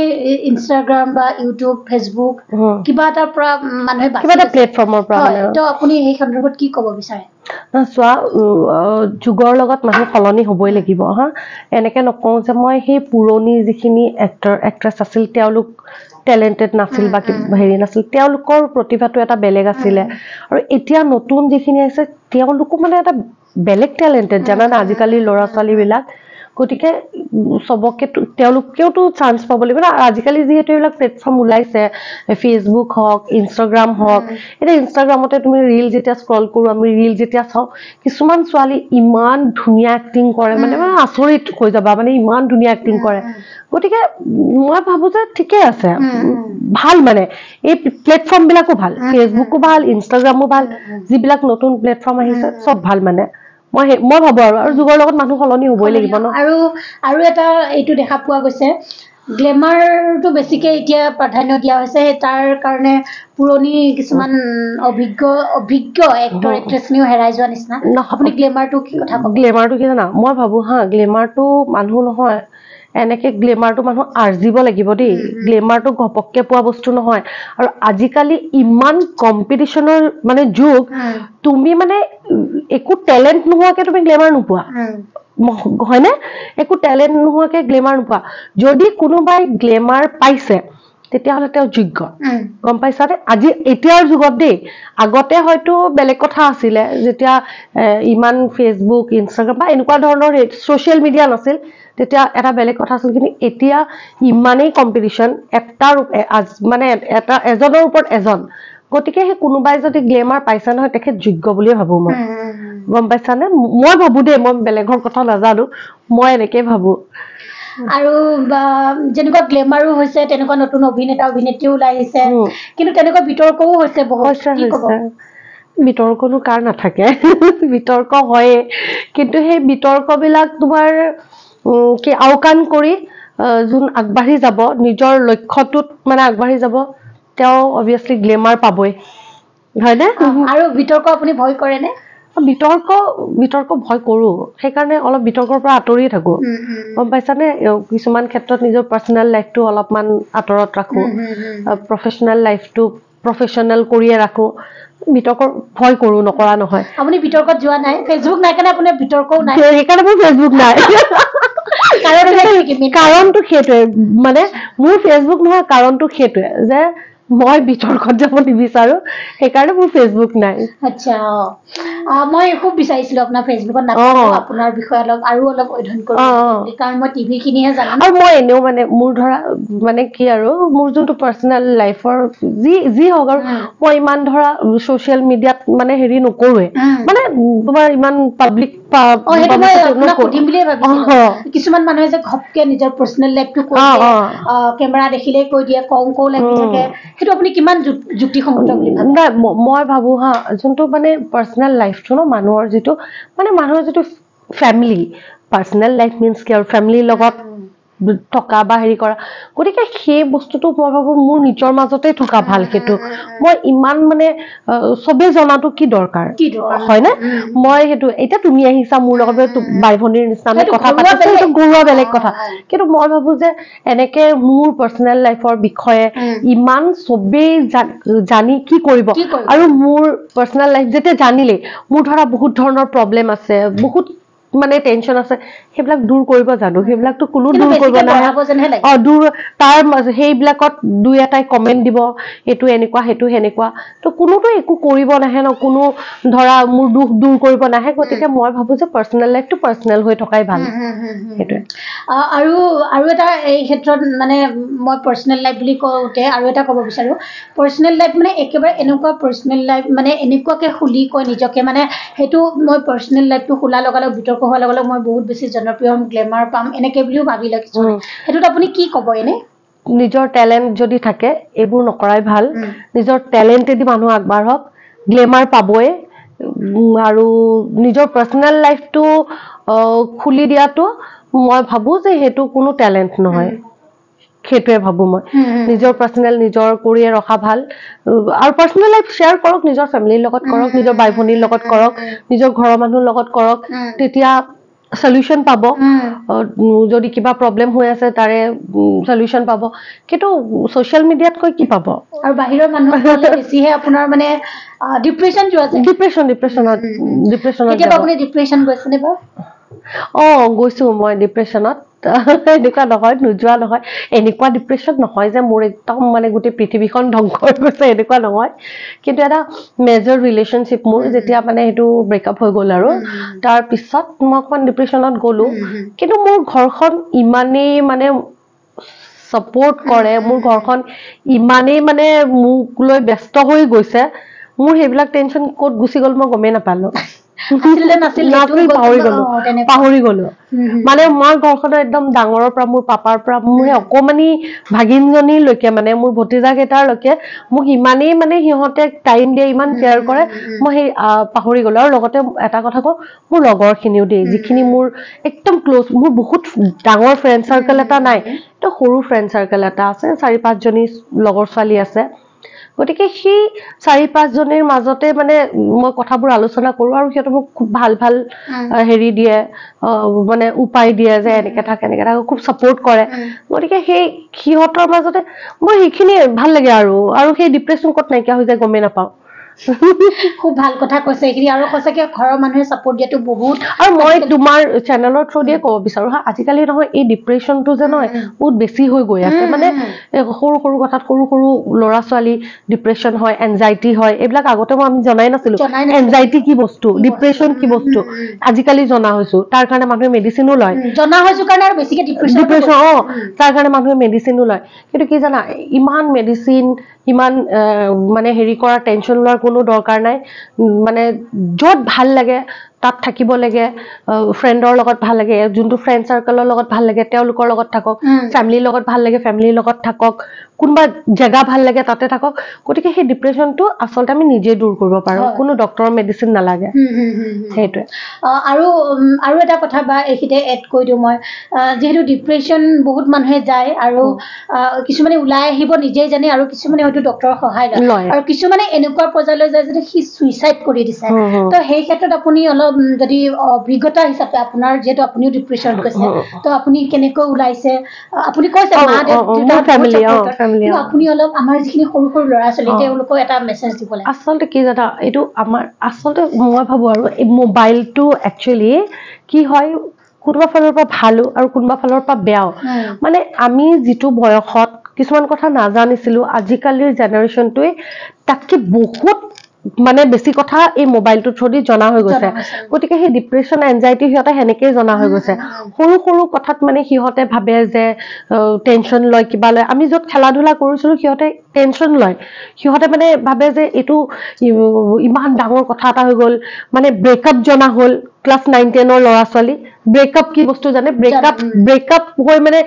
ইনষ্টাগ্ৰাম বা ইউটিউব ফেচবুক কিবা এটাৰ পৰা মানুহে কিবা এটা প্লেটফৰ্মৰ পৰা। তো আপুনি সেই সন্দৰ্ভত কি ক'ব বিচাৰে? চোৱা, যুগৰ লগত মানুহ সলনি হ'বই লাগিব। হা, এনেকে নকওঁ যে মই সেই পুৰণি যিখিনি এক্টৰ এক্ট্ৰেছ আছিল তেওঁলোক টেলেণ্টেড নাছিল বা হেৰি নাছিল, তেওঁলোকৰ প্ৰতিভাটো এটা বেলেগ আছিলে, আৰু এতিয়া নতুন যিখিনি আহিছে তেওঁলোকো মানে এটা বেলেগ টেলেণ্টেড জানানে আজিকালিৰ ল'ৰা ছোৱালীবিলাক। গতিকে চবকে তেওঁলোকেওতো চান্স পাব লাগিব ন। আজিকালি যিহেতু এইবিলাক প্লেটফৰ্ম ওলাইছে, ফেচবুক হওক ইনষ্টাগ্ৰাম হওক, এতিয়া ইনষ্টাগ্ৰামতে তুমি ৰিল যেতিয়া স্ক্ৰল কৰোঁ, আমি ৰিল যেতিয়া চাওঁ, কিছুমান ছোৱালী ইমান ধুনীয়া এক্টিং কৰে, মানে মানে আচৰিত হৈ যাবা, মানে ইমান ধুনীয়া এক্টিং কৰে। গতিকে মই ভাবোঁ যে ঠিকে আছে, ভাল মানে এই প্লেটফৰ্মবিলাকো ভাল, ফেচবুকো ভাল, ইনষ্টাগ্ৰামো ভাল, যিবিলাক নতুন প্লেটফৰ্ম আহিছে চব ভাল মানে মই মই ভাবো আৰু। আৰু যুগৰ লগত মানুহ সলনি হ'বই লাগিব ন। আৰু আৰু এটা এইটো দেখা পোৱা গৈছে, গ্লেমাৰটো বেছিকে এতিয়া প্ৰাধান্য দিয়া হৈছে, তাৰ কাৰণে পুৰণি কিছুমান অভিজ্ঞ অভিজ্ঞ এক্টৰ এক্ট্ৰেছখিনিও হেৰাই যোৱা নিচিনা। আপুনি গ্লেমাৰটো কি কথা ক'ব? গ্লেমাৰটো কি জানা, মই ভাবো হা, গ্লেমাৰটো মানুহ নহয়, এনেকে গ্লেমাৰটো মানুহ আৰ্জিব লাগিব দেই, গ্লেমাৰটো ঘপককে পোৱা বস্তু নহয়। আৰু আজিকালি ইমান কম্পিটিশ্যনৰ মানে যুগ, তুমি মানে একো টেলেণ্ট নোহোৱাকে তুমি গ্লেমাৰ নোপোৱা, হয়নে? একো টেলেণ্ট নোহোৱাকে গ্লেমাৰ নোপোৱা। যদি কোনোবাই গ্লেমাৰ পাইছে, তেতিয়াহ'লে তেওঁ যোগ্য। গম পাইছানে? আজি এতিয়াৰ যুগত দেই, আগতে হয়তো বেলেগ কথা আছিলে, যেতিয়া ইমান ফেচবুক, ইনষ্টাগ্ৰাম বা এনেকুৱা ধৰণৰ ছ'চিয়েল মিডিয়া নাছিল, তেতিয়া এটা বেলেগ কথা আছিল। কিন্তু এতিয়া ইমানেই কম্পিটিশ্যন, এটাৰ মানে এটা এজনৰ ওপৰত এজন, গতিকে সেই কোনোবাই যদি গ্লেমাৰ পাইছে নহয়, তেখেত যোগ্য বুলিয়ে ভাবো মই। গম পাইছানে? মই ভাবো দেই, মই বেলেগৰ কথা নাজানো, মই এনেকেই ভাবো। আৰু যেনেকুৱা গ্লেমাৰো হৈছে, তেনেকুৱা নতুন অভিনেতা অভিনেত্ৰীও ওলাই আহিছে, কিন্তু তেনেকুৱা বিতৰ্কও হৈছে বহুত। বিতৰ্কনো কাৰ নাথাকে, বিতৰ্ক হয়ে। কিন্তু সেই বিতৰ্কবিলাক তোমাৰ কি আওকাণ কৰি যোন আগবাঢ়ি যাব, নিজৰ লক্ষ্যটোত মানে আগবাঢ়ি যাব, তেওঁ অভিয়াছলি গ্লেমাৰ পাবই, হয়নে? আৰু বিতৰ্ক আপুনি ভয় কৰেনে? বিতৰ্ক বিতৰ্ক ভয় কৰোঁ, সেইকাৰণে অলপ বিতৰ্কৰ পৰা আঁতৰি থাকোঁ। গম পাইছানে? কিছুমান ক্ষেত্ৰত নিজৰ পাৰ্চনেল লাইফটো অলপমান আঁতৰত ৰাখোঁ, প্ৰফেচনেল লাইফটো প্ৰফেচনেল কৰিয়ে ৰাখোঁ। বিতৰ্ক ভয় কৰোঁ, নকৰা নহয়। আপুনি বিতৰ্কত যোৱা নাই? ফেচবুক নাই কাৰণে আপোনাৰ বিতৰ্কও নাই? সেইকাৰণে মোৰ ফেচবুক নাই। কাৰণটো সেইটোৱে, মানে মোৰ ফেচবুক নোহোৱাৰ কাৰণটো সেইটোৱে যে মই বিতৰ্কত যাব নিবিচাৰো, সেইকাৰণে মোৰ ফেচবুক নাই। আচ্ছা, মই খুব বিচাৰিছিলো আপোনাৰ ফেচবুকত নাপালো, আপোনাৰ বিষয়ে অলপ আৰু অলপ অধ্যয়ন কৰিব, কাৰণ মই টিভি খিনিহে জানো। আৰু মই এনেও মানে মোৰ ধৰা মানে কি আৰু মোৰ যোনটো পাৰ্চনেল লাইফৰ যি যি হওক আৰু মই ইমান ধৰা ছ'চিয়েল মিডিয়াত মানে হেৰি নকৰোৱে, মানে তোমাৰ ইমান পাব্লিক। সুধিম বুলিয়ে ভাবিছিলো, কিছুমান মানুহে যে ঘপকে নিজৰ পাৰ্চনেল লাইফটো কৈ দিয়ে, কেমেৰা দেখিলেই কৈ দিয়ে, কওঁ কওঁ লাগি থাকে, সেইটো আপুনি কিমান যুক্তিসংগত বুলি ভাবে? নাই, মই ভাবো হা, যোনটো মানে পাৰ্চনেল লাইফটো ন, মানুহৰ যিটো মানে মানুহৰ যিটো ফেমিলি, পাৰ্চনেল লাইফ মিনছ কি আৰু ফেমিলিৰ লগত থকা বা হেৰি কৰা, গতিকে সেই বস্তুটো মই ভাবো মোৰ নিজৰ মাজতে থকা ভাল। সেইটো মই ইমান মানে চবেই জনাটো কি দৰকাৰ, হয়নে? মই সেইটো এতিয়া তুমি আহিছা মোৰ লগত বাই ভনীৰ নিচিনা আমি কথা পাতিছো, সেইটো ঘৰুৱা বেলেগ কথা। কিন্তু মই ভাবো যে এনেকে মোৰ পাৰ্চনেল লাইফৰ বিষয়ে ইমান চবেই জানি কি কৰিব? আৰু মোৰ পাৰ্চনেল লাইফ যেতিয়া জানিলেই মোৰ ধৰা বহুত ধৰণৰ প্ৰব্লেম আছে, বহুত মানে টেনচন আছে, সেইবিলাক দূৰ কৰিব জানো? সেইবিলাকতো কোনো দূৰ কৰিব নাহে। অ, দূৰ তাৰ সেইবিলাকত দুই এটাই কমেণ্ট দিব, এইটো এনেকুৱা সেইটো সেনেকুৱা, তো কোনোতো একো কৰিব নাহে ন, কোনো ধৰা মোৰ দুখ দূৰ কৰিব নাহে। গতিকে মই ভাবো যে পাৰ্চনেল লাইফটো পাৰ্চনেল হৈ থকাই ভাল, সেইটোৱে। আৰু আৰু এটা এই ক্ষেত্ৰত মানে মই পাৰ্চনেল লাইফ বুলি কওঁতে আৰু এটা ক'ব বিচাৰোঁ, পাৰ্চনেল লাইফ মানে একেবাৰে এনেকুৱা পাৰ্চনেল লাইফ মানে এনেকুৱাকে খুলি কয় নিজকে, মানে সেইটো মই পাৰ্চনেল লাইফটো খোলাৰ লগে লগে বিতৰ্ক হোৱাৰ লগে লগে মই বহুত বেছি জনপ্ৰিয় হ'ম, গ্লেমাৰ পাম, এনেকে বুলিও ভাবি লয় কিছুমানে। সেইটোত আপুনি কি ক'ব? এনে নিজৰ টেলেণ্ট যদি থাকে এইবোৰ নকৰাই ভাল। নিজৰ টেলেণ্টেদি মানুহ আগবাঢ়ক, গ্লেমাৰ পাবই। আৰু নিজৰ পাৰ্চনেল লাইফটো খুলি দিয়াটো মই ভাবো যে সেইটো কোনো টেলেণ্ট নহয়, সেইটোৱে ভাবো মই। নিজৰ পাৰ্চনেল নিজৰ কৰিয়ে ৰখা ভাল। আৰু পাৰ্চনেল লাইফ শ্বেয়াৰ কৰক, নিজৰ ফেমিলিৰ লগত কৰক, নিজৰ বাই ভনীৰ লগত কৰক, নিজৰ ঘৰৰ মানুহৰ লগত কৰক, তেতিয়া চলিউশ্যন পাব। যদি কিবা প্ৰব্লেম হৈ আছে তাৰে চলিউশ্যন পাব। কিন্তু ছ'চিয়েল মিডিয়াতকৈ কি পাব? আৰু বাহিৰৰ মানুহ বেছিহে আপোনাৰ মানে ডিপ্ৰেশ্যন যোৱা যায়। ডিপ্ৰেশ্যন ডিপ্ৰেশ্যনত ডিপ্ৰেশ্যনত কেতিয়াবা আপুনি ডিপ্ৰেশ্যন গৈছেনে বাৰু? অ, গৈছো মই ডিপ্ৰেশ্যনত। এনেকুৱা নহয় নোযোৱা নহয়, এনেকুৱা ডিপ্ৰেশ্যন নহয় যে মোৰ একদম মানে গোটেই পৃথিৱীখন ধ্বংস হৈ গৈছে, এনেকুৱা নহয়। কিন্তু এটা মেজৰ ৰিলেশ্যনশ্বিপ মোৰ যেতিয়া মানে সেইটো ব্ৰেকআপ হৈ গ'ল আৰু তাৰপিছত মই অকণমান ডিপ্ৰেশ্যনত গ'লো। কিন্তু মোৰ ঘৰখন ইমানেই মানে ছাপৰ্ট কৰে, মোৰ ঘৰখন ইমানেই মানে মোক লৈ ব্যস্ত হৈ গৈছে, মোৰ সেইবিলাক টেনশ্যন ক'ত গুচি গ'ল মই গমেই নাপালো। পাহৰি গলো, পাহৰি গলো। মানে মই ঘৰখনৰ একদম ডাঙৰৰ পৰা, মোৰ পাপাৰ পৰা, মোৰ সেই অকমানি ভাগিনজনীলৈকে, মানে মোৰ ভতিজা কেইটাৰলৈকে মোক ইমানেই মানে সিহঁতে টাইম দিয়ে, ইমান কেয়াৰ কৰে, মই সেই পাহৰি গলো। আৰু লগতে এটা কথা কওঁ, মোৰ লগৰখিনিও দেই, যিখিনি মোৰ একদম ক্ল'জ, মোৰ বহুত ডাঙৰ ফ্ৰেণ্ড চাৰ্কেল এটা নাই, তো সৰু ফ্ৰেণ্ড চাৰ্কেল এটা আছে, 4-5জনী লগৰ ছোৱালী আছে। গতিকে সেই 4-5জনীৰ মাজতে মানে মই কথাবোৰ আলোচনা কৰোঁ আৰু সিহঁতে মোক খুব ভাল ভাল হেৰি দিয়ে, মানে উপায় দিয়ে যে এনেকে থাক, এনেকে থাক, খুব ছাপৰ্ট কৰে। গতিকে সেই সিহঁতৰ মাজতে মই সেইখিনি ভাল লাগে। আৰু আৰু সেই ডিপ্ৰেশ্যন ক'ত নাইকিয়া হৈ যায় গমেই নাপাওঁ। খুব ভাল কথা কৈছে এইখিনি, আৰু সঁচাকে ঘৰৰ মানুহে ছাপোৰ্ট দিয়াটো বহুত। আৰু মই তোমাৰ চেনেলৰ থ্ৰু দিয়ে ক'ব বিচাৰো হা, আজিকালি নহয় এই ডিপ্ৰেশ্যনটো যে নহয় বহুত বেছি হৈ গৈ আছে। মানে সৰু সৰু কথাত সৰু সৰু ল'ৰা ছোৱালী ডিপ্ৰেশ্যন হয়, এনজাইটি হয়, এইবিলাক আগতে মই আমি জনাই নাছিলো। এনজাইটি কি বস্তু, ডিপ্ৰেশ্যন কি বস্তু, আজিকালি জনা হৈছো। তাৰ কাৰণে মানুহে মেডিচিনো লয়, জনা হৈছো কাৰণে আৰু বেছিকে ডিপ্ৰেশ্যন, অ তাৰ কাৰণে মানুহে মেডিচিনো লয়। কিন্তু কি জানা, ইমান মেডিচিন ইমান মানে হেৰি কৰা, টেনশ্যন লোৱাৰ কোনো দৰকাৰ নাই। মানে য'ত ভাল লাগে তাত থাকিব লাগে, ফ্ৰেণ্ডৰ লগত ভাল লাগে, যোনটো ফ্ৰেণ্ড চাৰ্কলৰ লগত ভাল লাগে তেওঁলোকৰ লগত থাকক, ফেমিলিৰ লগত ভাল লাগে ফেমিলিৰ লগত থাকক, কোনোবা জেগা ভাল লাগে তাতে থাকক। গতিকে সেই ডিপ্ৰেশ্যনটো আচলতে আমি নিজে দূৰ কৰিব পাৰোঁ, কোনো ডক্টৰৰ মেডিচিন নালাগে। সেইটোৱে। আৰু আৰু এটা কথা বা এইখিনিতে এড কৰি দিওঁ মই, যিহেতু ডিপ্ৰেশ্যন বহুত মানুহে যায় আৰু কিছুমানে ওলাই আহিব নিজেই জানে, আৰু কিছুমানে হয়তো ডক্টৰৰ সহায় লয়, আৰু কিছুমানে এনেকুৱা পৰ্যায়লৈ যায় যে সি চুইচাইড কৰি দিছে। তো সেই ক্ষেত্ৰত আপুনি অলপ যদি অভিজ্ঞতা হিচাপে আপোনাৰ, যিহেতু আপুনিও ডিপ্ৰেশ্যন গৈছে, তো আপুনি কেনেকৈ ওলাইছে, আপুনি কৈছে মা দেউতা, আপুনি অলপ আমাৰ যিখিনি সৰু সৰু ল'ৰা ছোৱালী তেওঁলোকক এটা মেছেজ দিব লাগে। আচলতে কি জানা, এইটো আমাৰ আচলতে মই ভাবো আৰু এই মোবাইলটো একচুৱেলি কি হয়, কোনোবা ফালৰ পৰা ভালো আৰু কোনোবা ফালৰ পৰা বেয়াও। মানে আমি যিটো বয়সত কিছুমান কথা নাজানিছিলো, আজিকালিৰ জেনেৰেশ্যনটোৱে তাতকে বহুত মানে বেছি কথা এই মোবাইলটোৰ থ্ৰু দি জনা হৈ গৈছে। গতিকে সেই ডিপ্ৰেশ্যন, এনজাইটি সিহঁতে সেনেকেই জনা হৈ গৈছে। সৰু সৰু কথাত মানে সিহঁতে ভাবে যে টেনশ্যন লয়, কিবা লয়। আমি য'ত খেলা ধূলা কৰিছিলো সিহঁতে টেনশ্যন লয়, সিহঁতে মানে ভাবে যে এইটো ইমান ডাঙৰ কথা এটা হৈ গ'ল। মানে ব্ৰেকআপ জনা হ'ল, ক্লাছ 9 10ৰ ল'ৰা ছোৱালী ব্ৰেকআপ কি বস্তু জানে, ব্ৰেকআপ হৈ মানে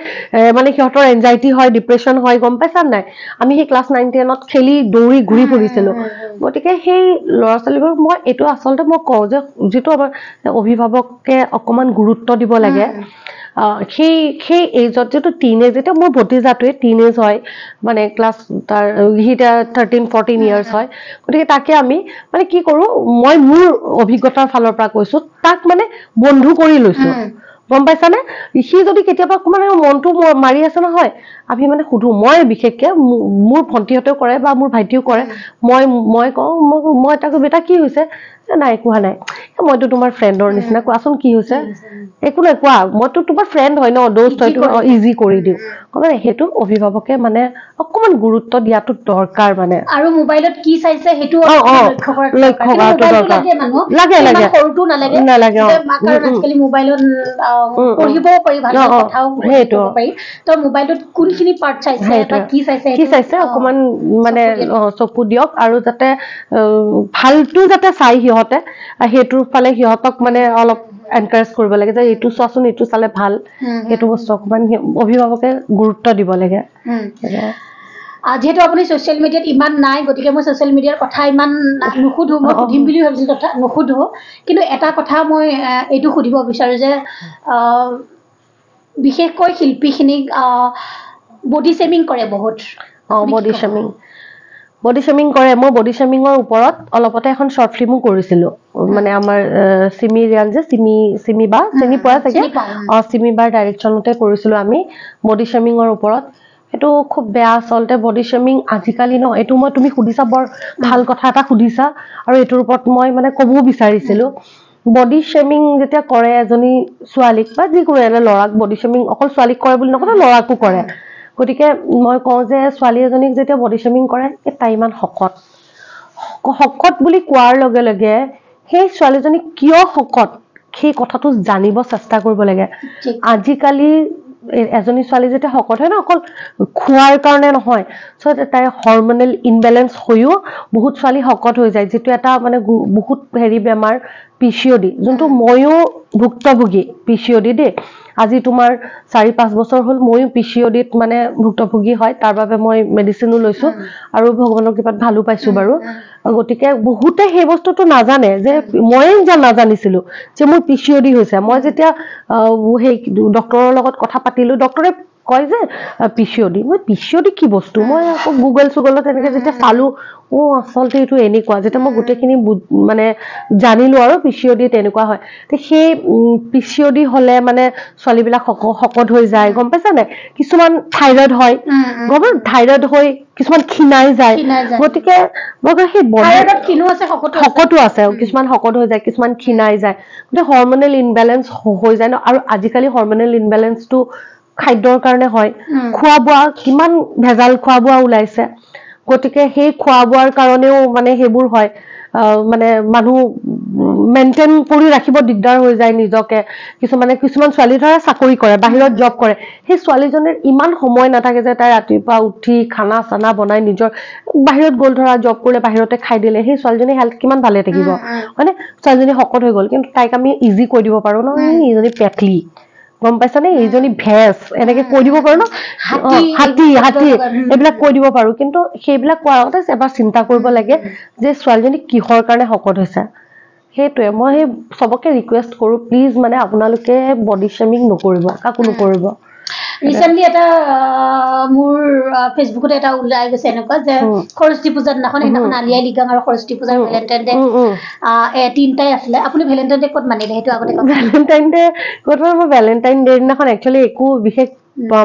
মানে সিহঁতৰ এনজাইটি হয়, ডিপ্ৰেশ্যন হয়, গম পাইছা নাই? আমি সেই ক্লাছ 9 10ত খেলি দৌৰি ঘূৰি ফুৰিছিলো। গতিকে সেই ল'ৰা ছোৱালীবোৰক মই এইটো আচলতে মই কওঁ যে যিটো আমাৰ অভিভাৱকে অকণমান গুৰুত্ব দিব লাগে সেই সেই এইজত, যিটো টিন এজ, এতিয়া মোৰ ভতিজাটোৱে টিন এজ হয়, মানে ক্লাছ তাৰ সি এতিয়া 13 14 ইয়াৰ্ছ হয়। গতিকে তাকে আমি মানে কি কৰোঁ, মই মোৰ অভিজ্ঞতাৰ ফালৰ পৰা কৈছোঁ, তাক মানে বন্ধু কৰি লৈছোঁ, গম পাইছানে? সি যদি কেতিয়াবা মানে মনটো মাৰি আছে নহয়, আমি মানে সুধো, মই বিশেষকে মোৰ ভণ্টিহঁতেও কৰে বা মোৰ ভাইটিও কৰে, মই মই কওঁ, মই তাক, বেটা কি হৈছে? নাই একো হোৱা নাই, মইতো তোমাৰ ফ্ৰেণ্ডৰ নিচিনা, কোৱাচোন কি হৈছে? একো নাই কোৱা, মইতো তোমাৰ ফ্ৰেণ্ড হয় ন, দোস্ত হয়, ইজি কৰি দিওঁ। সেইটো অভিভাৱকে মানে অকণমান গুৰুত্ব দিয়াটো দৰকাৰ মানে। আৰু মোবাইলত কি চাইছে সেইটো লক্ষ্য কৰাটো দৰকাৰ। লাগে লাগে, সৰুটো নালাগে, নালাগে, কাৰণ আজিকালি মোবাইলত পঢ়িবও পাৰি, ভাল কথাও সেইটো পাৰি। তো মোবাইলটোত কোনখিনি পাৰ্ট চাইছে বা কি চাইছে, কি চাইছে অকণমান মানে চকু দিয়ক, আৰু যাতে ভালটো যাতে চাই সিহঁতে, সেইটোৰ ফালে সিহঁতক মানে অলপ এনকাৰেজ কৰিব লাগে যে এইটো চোৱাচোন, এইটো চালে ভাল, সেইটো বস্তু অকণমান অভিভাৱকে গুৰুত্ব দিব লাগে। যিহেতু আপুনি ছ'চিয়েল মিডিয়াত ইমান নাই, গতিকে মই ছ'চিয়েল মিডিয়াৰ কথা ইমান নুসুধো, মই সুধিম বুলি ভাবিছিলোঁ কথা নুসুধো, কিন্তু এটা কথা মই এইটো সুধিব বিচাৰোঁ যে বিশেষকৈ শিল্পীখিনিক বডি শ্বেমিং কৰে বহুত। বডি শ্বেমিং, বডি শ্বেমিং কৰে। মই বডি শ্বেমিঙৰ ওপৰত অলপতে এখন শ্বৰ্ট ফিল্মো কৰিছিলোঁ, মানে আমাৰ চিমি ৰিয়ান যে, চিমি চিমি বা চিনি পোৱা চাগে, অ চিমি বাৰ ডাইৰেকশ্যনতে কৰিছিলোঁ আমি বডি শ্বেমিঙৰ ওপৰত। সেইটো খুব বেয়া আচলতে বডি শ্বেমিং আজিকালি ন, এইটো মই তুমি সুধিছা, বৰ ভাল কথা এটা সুধিছা, আৰু এইটোৰ ওপৰত মই মানে ক'বও বিচাৰিছিলোঁ। বডি শ্বেমিং যেতিয়া কৰে এজনী ছোৱালীক বা যিকোনো এটা ল'ৰাক, বডি শ্বেমিং অকল ছোৱালীক কৰে বুলি নকয়, ল'ৰাকো কৰে। গতিকে মই কওঁ যে ছোৱালী এজনীক যেতিয়া বডি শ্বেমিং কৰে, এই তাই ইমান শকত, শকত বুলি কোৱাৰ লগে লগে সেই ছোৱালীজনী কিয় শকত সেই কথাটো জানিব চেষ্টা কৰিব লাগে। আজিকালি এজনী ছোৱালী যেতিয়া শকত হয় ন, অকল খোৱাৰ কাৰণে নহয়, তাইৰ হৰমনেল ইনবেলেঞ্চ হৈও বহুত ছোৱালী শকত হৈ যায়, যিটো এটা মানে বহুত হেৰি বেমাৰ PCOD, যোনটো ময়ো ভুক্তভোগী PCOD দেই। আজি তোমাৰ 4-5 বছৰ হ'ল ময়ো PCODত মানে ভুক্তভোগী হয়, তাৰ বাবে মই মেডিচিনো লৈছোঁ আৰু ভগৱানৰ কৃপাত ভালো পাইছোঁ বাৰু। গতিকে বহুতে সেই বস্তুটো নাজানে, যে ময়ে নাজানিছিলোঁ যে মোৰ PCOD হৈছে। মই যেতিয়া সেই ডক্টৰৰ লগত কথা পাতিলোঁ, ডক্টৰে কয় যে পিচিঅ'ডি, মই পিচিঅ'ডি কি বস্তু, মই আকৌ গুগল চুগলত এনেকে যেতিয়া চালো, অ' আচলতে এইটো এনেকুৱা, যেতিয়া মই গোটেইখিনি মানে জানিলো আৰু পিচিঅ'ডি তেনেকুৱা হয়। সেই পিচিঅ'ডি হ'লে মানে ছোৱালীবিলাক শকত হৈ যায়, গম পাইছা নাই? কিছুমান থাইৰইড হয়, গম থাইৰইড হৈ কিছুমান ক্ষীণাই যায়। গতিকে মই সেই শকতো আছে, কিছুমান শকত হৈ যায়, কিছুমান ক্ষীণাই যায়, গতিকে হৰমনেল ইনবেলেঞ্চ হৈ যায় ন। আৰু আজিকালি হৰমনেল ইনবেলেঞ্চটো খাদ্যৰ কাৰণে হয়, খোৱা বোৱা কিমান ভেজাল খোৱা বোৱা ওলাইছে, গতিকে সেই খোৱা বোৱাৰ কাৰণেও মানে সেইবোৰ হয়। মানে মানুহ মেইনটেইন কৰি ৰাখিব দিগদাৰ হৈ যায় নিজকে। কিছুমানে, কিছুমান ছোৱালী ধৰা চাকৰি কৰে, বাহিৰত জব কৰে, সেই ছোৱালীজনীৰ ইমান সময় নাথাকে যে তাই ৰাতিপুৱা উঠি খানা চানা বনাই নিজৰ বাহিৰত গ'ল, ধৰা জব কৰিলে বাহিৰতে খাই দিলে, সেই ছোৱালীজনীৰ হেল্থ কিমান ভালে থাকিব, হয়নে? ছোৱালীজনী শকত হৈ গ'ল, কিন্তু তাইক আমি ইজি কৈ দিব পাৰো ন, এইজনী পেটলি, গম পাইছানে, এইজনী ভেজ, এনেকে কৈ দিব পাৰো ন, হাতী হাতী এইবিলাক কৈ দিব পাৰো। কিন্তু সেইবিলাক কোৱাৰ আগতে এবাৰ চিন্তা কৰিব লাগে যে ছোৱালীজনী কিহৰ কাৰণে শকত হৈছে। সেইটোৱে মই সেই চবকে ৰিকুৱেষ্ট কৰো, প্লিজ মানে আপোনালোকে বডি শ্বেমিং নকৰিব, কাকো নকৰিব। ৰিচেণ্টলি এটা মোৰ ফেচবুকতে এটা ওলাই গৈছে এনেকুৱা যে সৰস্বতী পূজাৰ দিনাখন, সেইদিনাখন আলি আই লৃগাং আৰু সৰস্বতী পূজাৰ ভেলেণ্টাইন ডে তিনিটাই আছিলে। আপুনি ভেলেণ্টাইন ডে ক'ত মানিলে সেইটো আগতে? ভেলেণ্টাইন ডে ক'ত মানে, মই ভেলেণ্টাইন ডে দিনাখন একচুৱেলি একো বিশেষ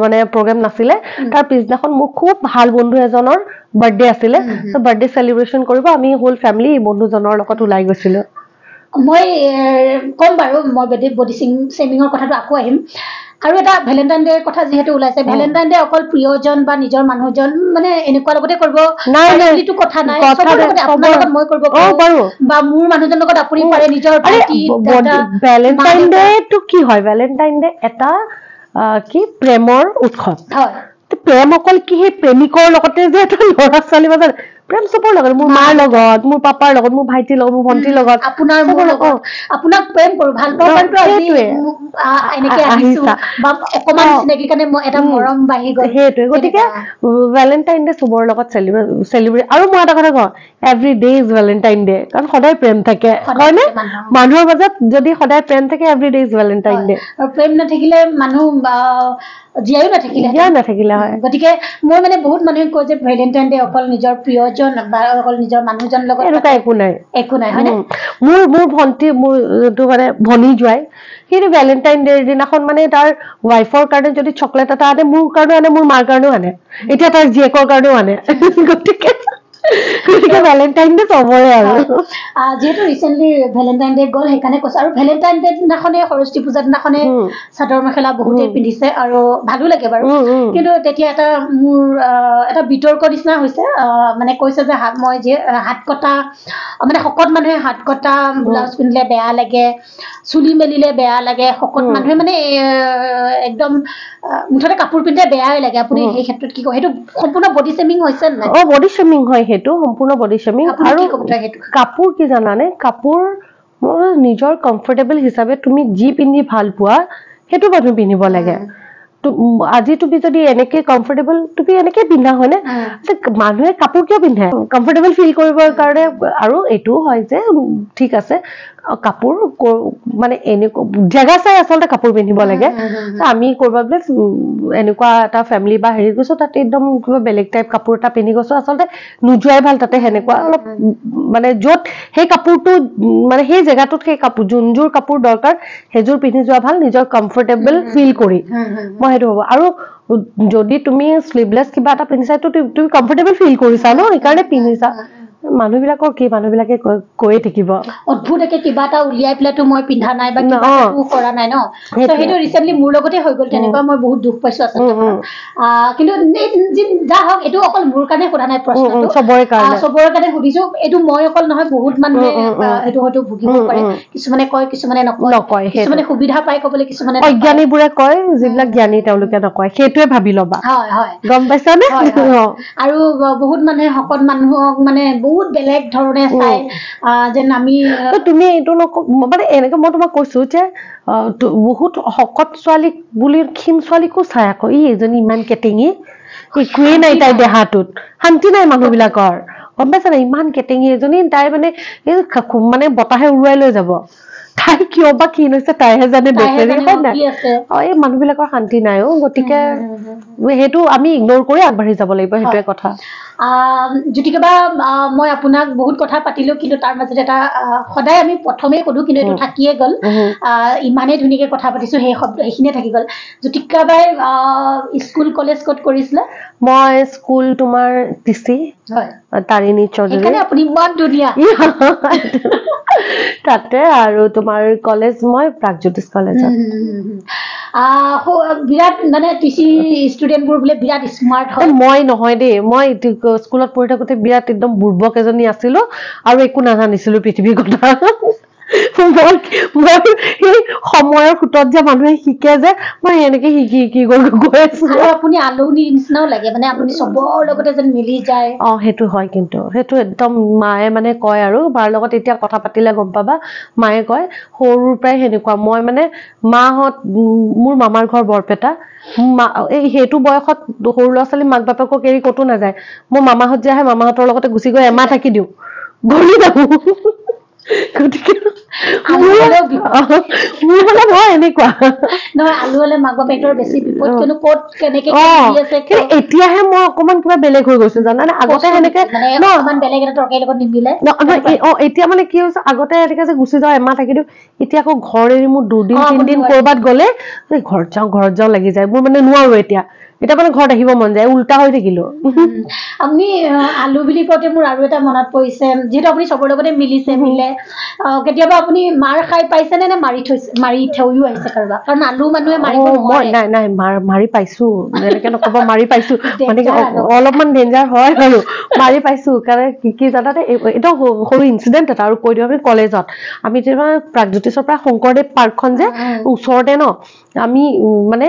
মানে প্ৰগ্ৰেম নাছিলে। তাৰ পিছদিনাখন মোৰ খুব ভাল বন্ধু এজনৰ বাৰ্থডে আছিলে, চ' বাৰ্থডে চেলিব্ৰেশ্যন কৰিব আমি হোল ফেমিলি বন্ধুজনৰ লগত ওলাই গৈছিলো। মই ক'ম বাৰু, মই বডি শ্বেমিঙৰ কথাটো আকৌ আহিম। আৰু এটা ভেলেণ্টাইন ডেৰ কথা যিহেতু ওলাইছে, ভেলেণ্টাইন ডে অকল প্ৰিয়জন বা নিজৰ মানুহজন মানে এনেকুৱা লগতে কৰিব বুলিতো কথা নাই, আপোনাৰ লগত মই কৰিব পাৰো বা মোৰ মানুহজনৰ লগত আপুনি পাৰে, নিজৰ ভেলেণ্টাইন ডেটো কি হয়, ভেলেণ্টাইন ডে এটা কি প্ৰেমৰ উৎসৱ। প্ৰেম অকল কি সেই প্ৰেমিকৰ লগতে যে এটা ল'ৰা ছোৱালী মাজত প্ৰেম চবৰ লগত, মোৰ মাৰ লগত, মোৰ পাপাৰ লগত, মোৰ ভাইটিৰ লগত, মোৰ ভণ্টিৰ লগত, আপোনাৰ মোৰ লগত, আপোনাক প্ৰেম কৰো, ভাল পাওঁ কাৰণেতো আজি এনেকে আহিছো বা অকমান চিনাকি কাৰণে মই এটা মৰম বাঢ়ি গ'ল, সেইটোৱে। গতিকে ভেলেণ্টাইন ডে চবৰ লগত চেলিব্ৰেট। আৰু মই এটা কথা কওঁ, every day is Valentine day, কাৰণ সদায় প্ৰেম থাকে, হয়নে? মানুহৰ মাজত যদি সদায় প্ৰেম থাকে, every day is Valentine day. আৰু প্ৰেম নাথাকিলে মানুহ জীয়াইও নাথাকিলে, জীয়াই নাথাকিলে হয়। গতিকে মই মানে বহুত মানুহে কয় যে ভেলেণ্টাইন ডে অকল নিজৰ প্ৰিয়জন বা অকল নিজৰ মানুহজনৰ লগত, এনেকুৱা একো নাই, একো নাই, হয়নে? মোৰ মোৰ ভণ্টি, মোৰ যোনটো মানে ভনী জোৱাই, সেইটো ভেলেণ্টাইন ডেৰ দিনাখন মানে তাৰ ৱাইফৰ কাৰণে যদি চকলেট এটা আনে, মোৰ কাৰণেও আনে, মোৰ মাৰ কাৰণেও আনে, এতিয়া তাৰ জীয়েকৰ কাৰণেও আনে। গতিকে গতিকে ভেলেণ্টাইন ডে চবৰে। আৰু যিহেতু ৰিচেণ্টলি ভেলেণ্টাইন ডে গ'ল, সেইকাৰণে কৈছো। আৰু ভেলেণ্টাইন ডে দিনাখনে, সৰস্বতী পূজাৰ দিনাখনে চাদৰ মেখেলা বহুতেই পিন্ধিছে আৰু ভালো লাগে বাৰু। কিন্তু তেতিয়া এটা মোৰ এটা বিতৰ্ক নিচিনা হৈছে, মানে কৈছে যে মই যে হাত কটা, মানে শকত মানুহে হাত কটা ব্লাউজ পিন্ধিলে বেয়া লাগে, চুলি মেলিলে বেয়া লাগে, শকত মানুহে মানে একদম মুঠতে কাপোৰ পিন্ধিলে বেয়াই লাগে। আপুনি সেই ক্ষেত্ৰত কি কয়? সেইটো সম্পূৰ্ণ বডি শ্বেমিং হৈছে নাই? অ, বডি শ্বেমিং হয়, সেইটো সম্পূৰ্ণ বডি শ্বেমিং। আৰু কাপোৰ কি জানানে, কাপোৰ মোৰ নিজৰ কমফৰ্টেবল হিচাপে তুমি যি পিন্ধি ভাল পোৱা সেইটো মানুহ পিন্ধিব লাগে। আজি তুমি যদি এনেকে কমফৰ্টেবল, তুমি এনেকে পিন্ধা, হয়নে? মানুহে কাপোৰ কিয় পিন্ধে? কমফৰ্টেবল ফিল কৰিবৰ কাৰণে। আৰু এইটোও হয় যে ঠিক আছে, কাপোৰ মানে এনেকুৱা জেগা চাই আচলতে কাপোৰ পিন্ধিব লাগে। আমি ক'ৰবাত বোলে এনেকুৱা এটা ফেমিলি বা হেৰি গৈছো, তাত একদম কিবা বেলেগ টাইপ কাপোৰ এটা পিন্ধি গৈছো, আচলতে নোযোৱাই ভাল তাতে। সেনেকুৱা অলপ মানে য'ত সেই কাপোৰটো মানে সেই জেগাটোত সেই কাপোৰ যোনযোৰ কাপোৰ দৰকাৰ সেইযোৰ পিন্ধি যোৱা ভাল, নিজৰ কমফৰ্টেবল ফিল কৰি, মই সেইটো ভাবো। আৰু যদি তুমি শ্লিভলেছ কিবা এটা পিন্ধিছা, তুমি কমফৰ্টেবল ফিল কৰিছা ন, সেইকাৰণে পিন্ধিছা। মানুহবিলাকৰ কি, মানুহবিলাকে কৈয়ে থাকিব অদ্ভুত কিবা এটা উলিয়াই পেলাইতো মই পিন্ধা নাই বা কিবা একো কৰা নাই ন। সেইটো ৰিচেণ্টলি মোৰ লগতে হৈ গ'ল তেনেকুৱা, মই বহুত দুখ পাইছো আচলতে। কিন্তু যা হওক, এইটো অকল মোৰ কাৰণে সোধা নাই প্ৰশ্নটো, চবৰে কাৰণে সুধিছো। এইটো মই অকল নহয়, বহুত মানুহে এইটো হয়তো ভুগিব পাৰে। কিছুমানে কয়, কিছুমানে নকয়, কিছুমানে সুবিধা পাই ক'বলৈ, কিছুমানে অজ্ঞানীবোৰে কয়, যিবিলাক জ্ঞানী তেওঁলোকে নকয়। সেইটোৱে ভাবি ল'বা, হয় হয়, গম পাইছানে? আৰু বহুত মানুহে শকত মানুহক মানে বহুত বেলেগ ধৰণে চাই যেন আমি। তুমি এইটো নক মানে এনেকে মই তোমাক কৈছো যে বহুত শকত ছোৱালীক বুলি ক্ষীণ ছোৱালীকো চাই আকৌ, ই এজনী ইমান কেটেঙি, একোৱেই নাই তাইৰ দেহাটোত, শান্তি নাই মানুহবিলাকৰ, গম পাইছা নাই? ইমান কেটেঙি এজনী, তাই মানে এই মানে বতাহে উৰুৱাই লৈ যাব, তাই কিয় বা ক্ষীণ হৈছে তাইহে জানে, বেচেৰি, হয় নাই? অ, এই মানুহবিলাকৰ শান্তি নাই অ। গতিকে সেইটো আমি ইগন'ৰ কৰি আগবাঢ়ি যাব লাগিব, সেইটোৱে কথা। জ্যোতিকা বা, মই আপোনাক বহুত কথা পাতিলোঁ, কিন্তু তাৰ মাজতে এটা সদায় আমি প্ৰথমেই সোধোঁ, কিন্তু এইটো থাকিয়ে গ'ল, ইমানেই ধুনীয়াকৈ কথা পাতিছোঁ, সেই শব্দ সেইখিনিয়ে থাকি গ'ল। জ্যোতিকা বাই স্কুল কলেজ ক'ত কৰিছিলে? মই স্কুল তোমাৰ টিচি, তাৰিণী চৌধুৰী। সেইকাৰণে আপুনি ইমান ধুনীয়া। তাতে। আৰু তোমাৰ কলেজ মই প্ৰাগজ্যোতিষ কলেজত। বিৰাট মানে টিচি ষ্টুডেণ্টবোৰ বোলে বিৰাট স্মাৰ্ট হয়। মই নহয় দেই, মই স্কুলত পঢ়ি থাকোঁতে বিৰাট একদম বুৰ্বক এজনী আছিলো আৰু একো নাজানিছিলো পৃথিৱীৰ কথা। মই সেই সময়ৰ সোঁতত যে মানুহে শিকে যে, মই এনেকে শিকি শিকি গৈ গৈ আছো। আৰু আপুনি আলহীৰ নিচিনাও লাগে, মানে আপুনি চবৰ লগতে যেন মিলি যায়। অ সেইটো হয়, কিন্তু সেইটো একদম মায়ে মানে কয়, আৰু মাৰ লগত এতিয়া কথা পাতিলে গম পাবা, মায়ে কয় সৰুৰ পৰাই সেনেকুৱা। মই মানে মাহঁত, মোৰ মামাৰ ঘৰ বৰপেটা, মা এই সেইটো বয়সত সৰু ল'ৰা ছোৱালী মাক বাপেকক এৰি ক'তো নাযায়। মোৰ মামাহঁত যে আহে, মামাহঁতৰ লগতে গুচি গৈ এমাহ থাকি দিওঁ, গ'লি থাকো। গতিকে আলু হ'লেও বিপদ। মোৰ মানে মই এনেকুৱা নহয়, আলু হ'লে মাক বাপেকৰ বেছি বিপদ, কিয়নো ক'ত কেনেকে অ কি আছে। কিন্তু এতিয়াহে মই অকমান কিবা বেলেগ হৈ গৈছো জানানে, আগতে সেনেকে মানে ন অকমান বেলেগ এটা তৰকাৰীৰ লগত নিমিলে। অ এতিয়া মানে কি হৈছে, আগতে এনেকে যে গুচি যাওঁ এমাহ থাকি দিওঁ, এতিয়া আকৌ ঘৰ এৰি মোৰ দুদিন আপুনি তিনদিন নোৱাৰে। কৰবাত গ'লে এই ঘৰত যাওঁ ঘৰত যাওঁ লাগি যায় মোৰ, মানে নোৱাৰো এতিয়া, এতিয়া মানে ঘৰত আহিব মন যায়, উল্টা হৈ থাকিলো। আপুনি আলু বুলি কওঁতে মোৰ আৰু এটা মনত পৰিছে, যিহেতু আপুনি চবৰ লগতে মিলিছে, মিলে, কেতিয়াবা আপুনি মাৰ খাই পাইছেনে নে মাৰি থৈছে, মাৰি থৈও আহিছে কাৰোবাক? কাৰণ আলু মানুহে মাৰিব মই নোৱাৰে। নাই নাই, মাৰি পাইছো, এনেকে নক'ব, মাৰি পাইছো মানে কি Danger আৰু। অলপমান ডেঞ্জাৰ হয় বাৰু, মাৰি পাইছো। কাৰণ কি কি জানানে, এইটো সৰু ইনচিডেণ্ট এটা আৰু কৈ দিওঁ। আমি কলেজত, আমি তেতিয়া প্ৰাগজ্যোতিষৰ পৰা শংকৰদেৱ পাৰ্কখন যে ওচৰতে ন, আমি মানে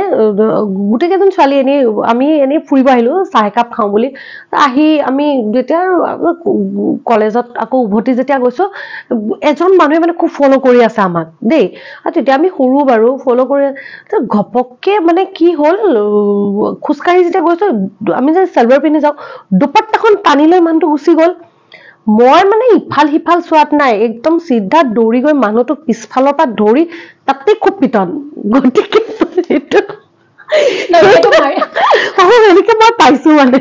গোটেইকেইজন ছোৱালী এনেই আমি এনেই ফুৰিব আহিলো, চাহ একাপ খাওঁ বুলি আহি আমি যেতিয়া কলেজত আকৌ উভতি যেতিয়া গৈছো, এজন মানুহে মানে খুব ফ'ল' কৰি আছে আমাক দেই, আৰু তেতিয়া আমি সৰু বাৰু, ফ'ল' কৰি ঘপককে মানে কি হ'ল, খোজকাঢ়ি যেতিয়া গৈছো, আমি যে চেলৱাৰ পিন্ধি যাওঁ, দুপাট্টাখন টানি লৈ মানুহটো গুচি গ'ল। মই মানে ইফাল সিফাল চোৱাত নাই, একদম চিধা দৌৰি গৈ মানুহটোক পিছফালৰ পৰা ধৰি তাতে খুব পিটন। গতিকে সেইটো এনেকে মই পাইছো, মানে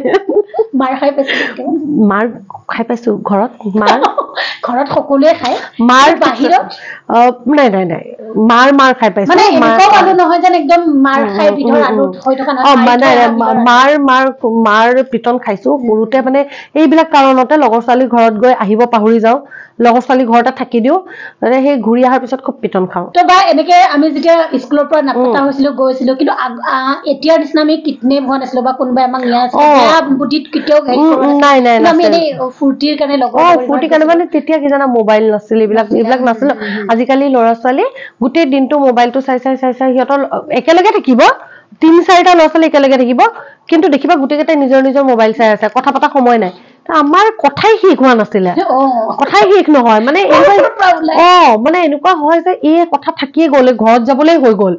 মাৰ খাই পাইছো। মাৰ খাই পাইছো ঘৰত, মাৰ ঘৰত সকলোৱে খায়। মাৰ বাহিৰত? নাই নাই নাই, মাৰ মাৰ খাই পাইছো। মানে এনেকুৱাও আলু নহয় যেন একদম মাৰ খাই বিধৰ আলু হৈ থকা নহয়। মানে মাৰ মাৰ মাৰ পিটন খাইছো সৰুতে, মানে এইবিলাক কাৰণতে লগৰ ছোৱালীৰ ঘৰত গৈ আহিব পাহৰি যাওঁ, লগৰ ছোৱালী ঘৰতে থাকি দিওঁ, মানে সেই ঘূৰি অহাৰ পিছত খুব পিটন খাওঁ। তো বা এনেকে আমি যেতিয়া স্কুলৰ পৰা নাপতা হৈছিলো গৈছিলো, কিন্তু এতিয়াৰ নিচিনা আমি কিডনেপ হোৱা নাছিলো বা কোনোবাই আমাক নিয়া নাছিলে, বেয়া বুদ্ধিত কেতিয়াও হেৰি কৰা নাই নাই, আমি এনেই ফূৰ্তিৰ কাৰণে লগৰ ফূৰ্তিৰ কাৰণে। মানে তেতিয়া কি জানা, মোবাইল নাছিল, এইবিলাক এইবিলাক নাছিল। আজিকালি ল'ৰা ছোৱালী গোটেই দিনটো মোবাইলটো চাই চাই চাই চাই, সিহঁতৰ একেলগে থাকিব, তিনি চাৰিটা ল'ৰা ছোৱালী একেলগে থাকিব, কিন্তু দেখিবা গোটেইকেইটাই নিজৰ নিজৰ মোবাইল চাই আছে, কথা পতা সময় নাই। আমাৰ কথাই শেষ হোৱা নাছিলে, কথাই শেষ নহয়, মানে অ মানে এনেকুৱা হয় যে এই কথা থাকিয়ে গ'ল, ঘৰত যাবলৈ হৈ গ'ল,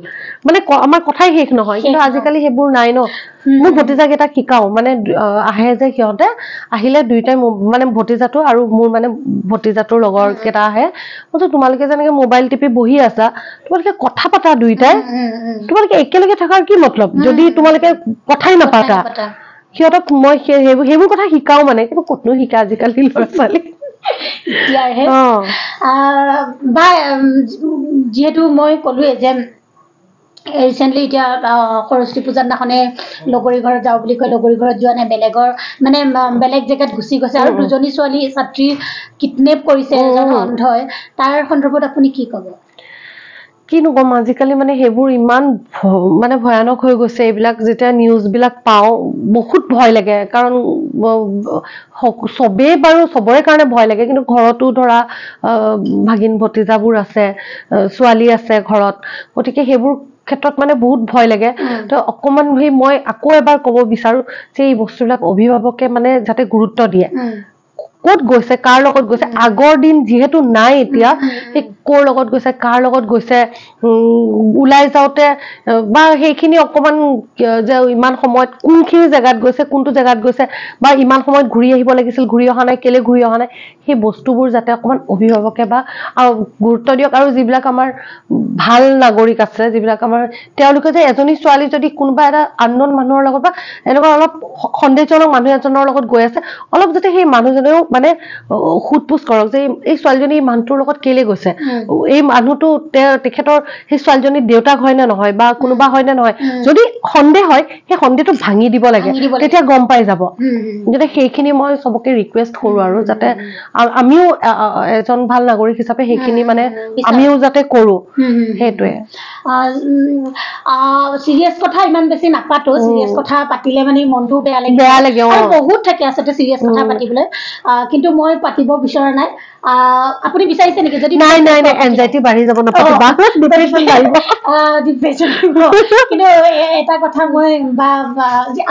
মানে আমাৰ কথাই শেষ নহয়। কিন্তু আজিকালি সেইবোৰ নাই ন। মোৰ ভতিজাকেইটাক শিকাও, মানে আহে যে সিহঁতে আহিলে দুয়োটাই, মানে ভতিজাটো আৰু মোৰ মানে ভতিজাটোৰ লগৰ কেইটা আহে, মই তোমালোকে যেনেকে মোবাইল টিপি বহি আছা, তোমালোকে কথা পাতা দুয়োটাই, তোমালোকে একেলগে থকাৰ কি মতলব যদি তোমালোকে কথাই নাপাতা। সিহঁতক মই সেইবোৰ কথা শিকাও মানে, কিন্তু ক'তনো শিকা আজিকালি ল'ৰা ছোৱালী। বা যিহেতু মই ক'লোৱে যে ৰিচেণ্টলি এতিয়া সৰস্বতী পূজাৰ দিনাখনে লগৰী ঘৰত যাওঁ বুলি কৈ লগৰী ঘৰত যোৱা নাই, বেলেগৰ মানে বেলেগ জেগাত গুচি গৈছে, আৰু দুজনী ছোৱালী ছাত্ৰী কিডনেপ কৰিছে এজন অন্ধই, তাৰ সন্দৰ্ভত আপুনি কি ক'ব? কিনো ক'ম, আজিকালি মানে সেইবোৰ ইমান মানে ভয়ানক হৈ গৈছে, এইবিলাক যেতিয়া নিউজবিলাক পাওঁ বহুত ভয় লাগে। কাৰণ চবেই বাৰু চবৰে কাৰণে ভয় লাগে, কিন্তু ঘৰতো ধৰা ভাগিন ভতিজাবোৰ আছে, ছোৱালী আছে ঘৰত, গতিকে সেইবোৰ ক্ষেত্ৰত মানে বহুত ভয় লাগে। তো অকণমান সেই মই আকৌ এবাৰ ক'ব বিচাৰো যে এই বস্তুবিলাক অভিভাৱকে মানে যাতে গুৰুত্ব দিয়ে। ক'ত গৈছে, কাৰ লগত গৈছে, আগৰ দিন যিহেতু নাই এতিয়া, সেই ক'ৰ লগত গৈছে, কাৰ লগত গৈছে, ওলাই যাওঁতে বা সেইখিনি অকণমান যে ইমান সময়ত কোনখিনি জেগাত গৈছে, কোনটো জেগাত গৈছে, বা ইমান সময়ত ঘূৰি আহিব লাগিছিল, ঘূৰি অহা নাই, কেলৈ ঘূৰি অহা নাই, সেই বস্তুবোৰ যাতে অকণমান অভিভাৱকে বা গুৰুত্ব দিয়ক। আৰু যিবিলাক আমাৰ ভাল নাগৰিক আছে, যিবিলাক আমাৰ তেওঁলোকে যে এজনী ছোৱালী যদি কোনোবা এটা আননোন মানুহৰ লগত বা এনেকুৱা অলপ সন্দেহজনক মানুহ এজনৰ লগত গৈ আছে, অলপ যাতে সেই মানুহজনেও মানে সোধ পোছ কৰক যে এই ছোৱালীজনী এই মানুহটোৰ লগত কেলৈ গৈছে, এই মানুহটো তেখেতৰ সেই ছোৱালীজনীৰ দেউতাক হয় নে নহয় বা কোনোবা হয় নে নহয়, যদি সন্দেহ হয় সেই সন্দেহটো ভাঙি দিব লাগে, তেতিয়া গম পাই যাব। যাতে সেইখিনি মই চবকে ৰিকুৱেষ্ট কৰোঁ আৰু যাতে আমিও এজন ভাল নাগৰিক হিচাপে সেইখিনি মানে আমিও যাতে কৰোঁ, সেইটোৱে। চিৰিয়াছ কথা ইমান বেছি নাপাতো, চিৰিয়াছ কথা পাতিলে মানে মনটো বেয়া লাগে, বেয়া লাগে বহুত থাকে আচলতে চিৰিয়াছ কথা পাতিবলৈ, কিন্তু মই পাতিব বিচৰা নাই। আপুনি বিচাৰিছে নেকি? যদি নাই নাই নাই, এনজাইটি বাঢ়ি যাব, নাপাতিবা, ডিপ্ৰেছন বাঢ়িব, ডিপ্ৰেছন। কিন্তু এটা কথা মই বা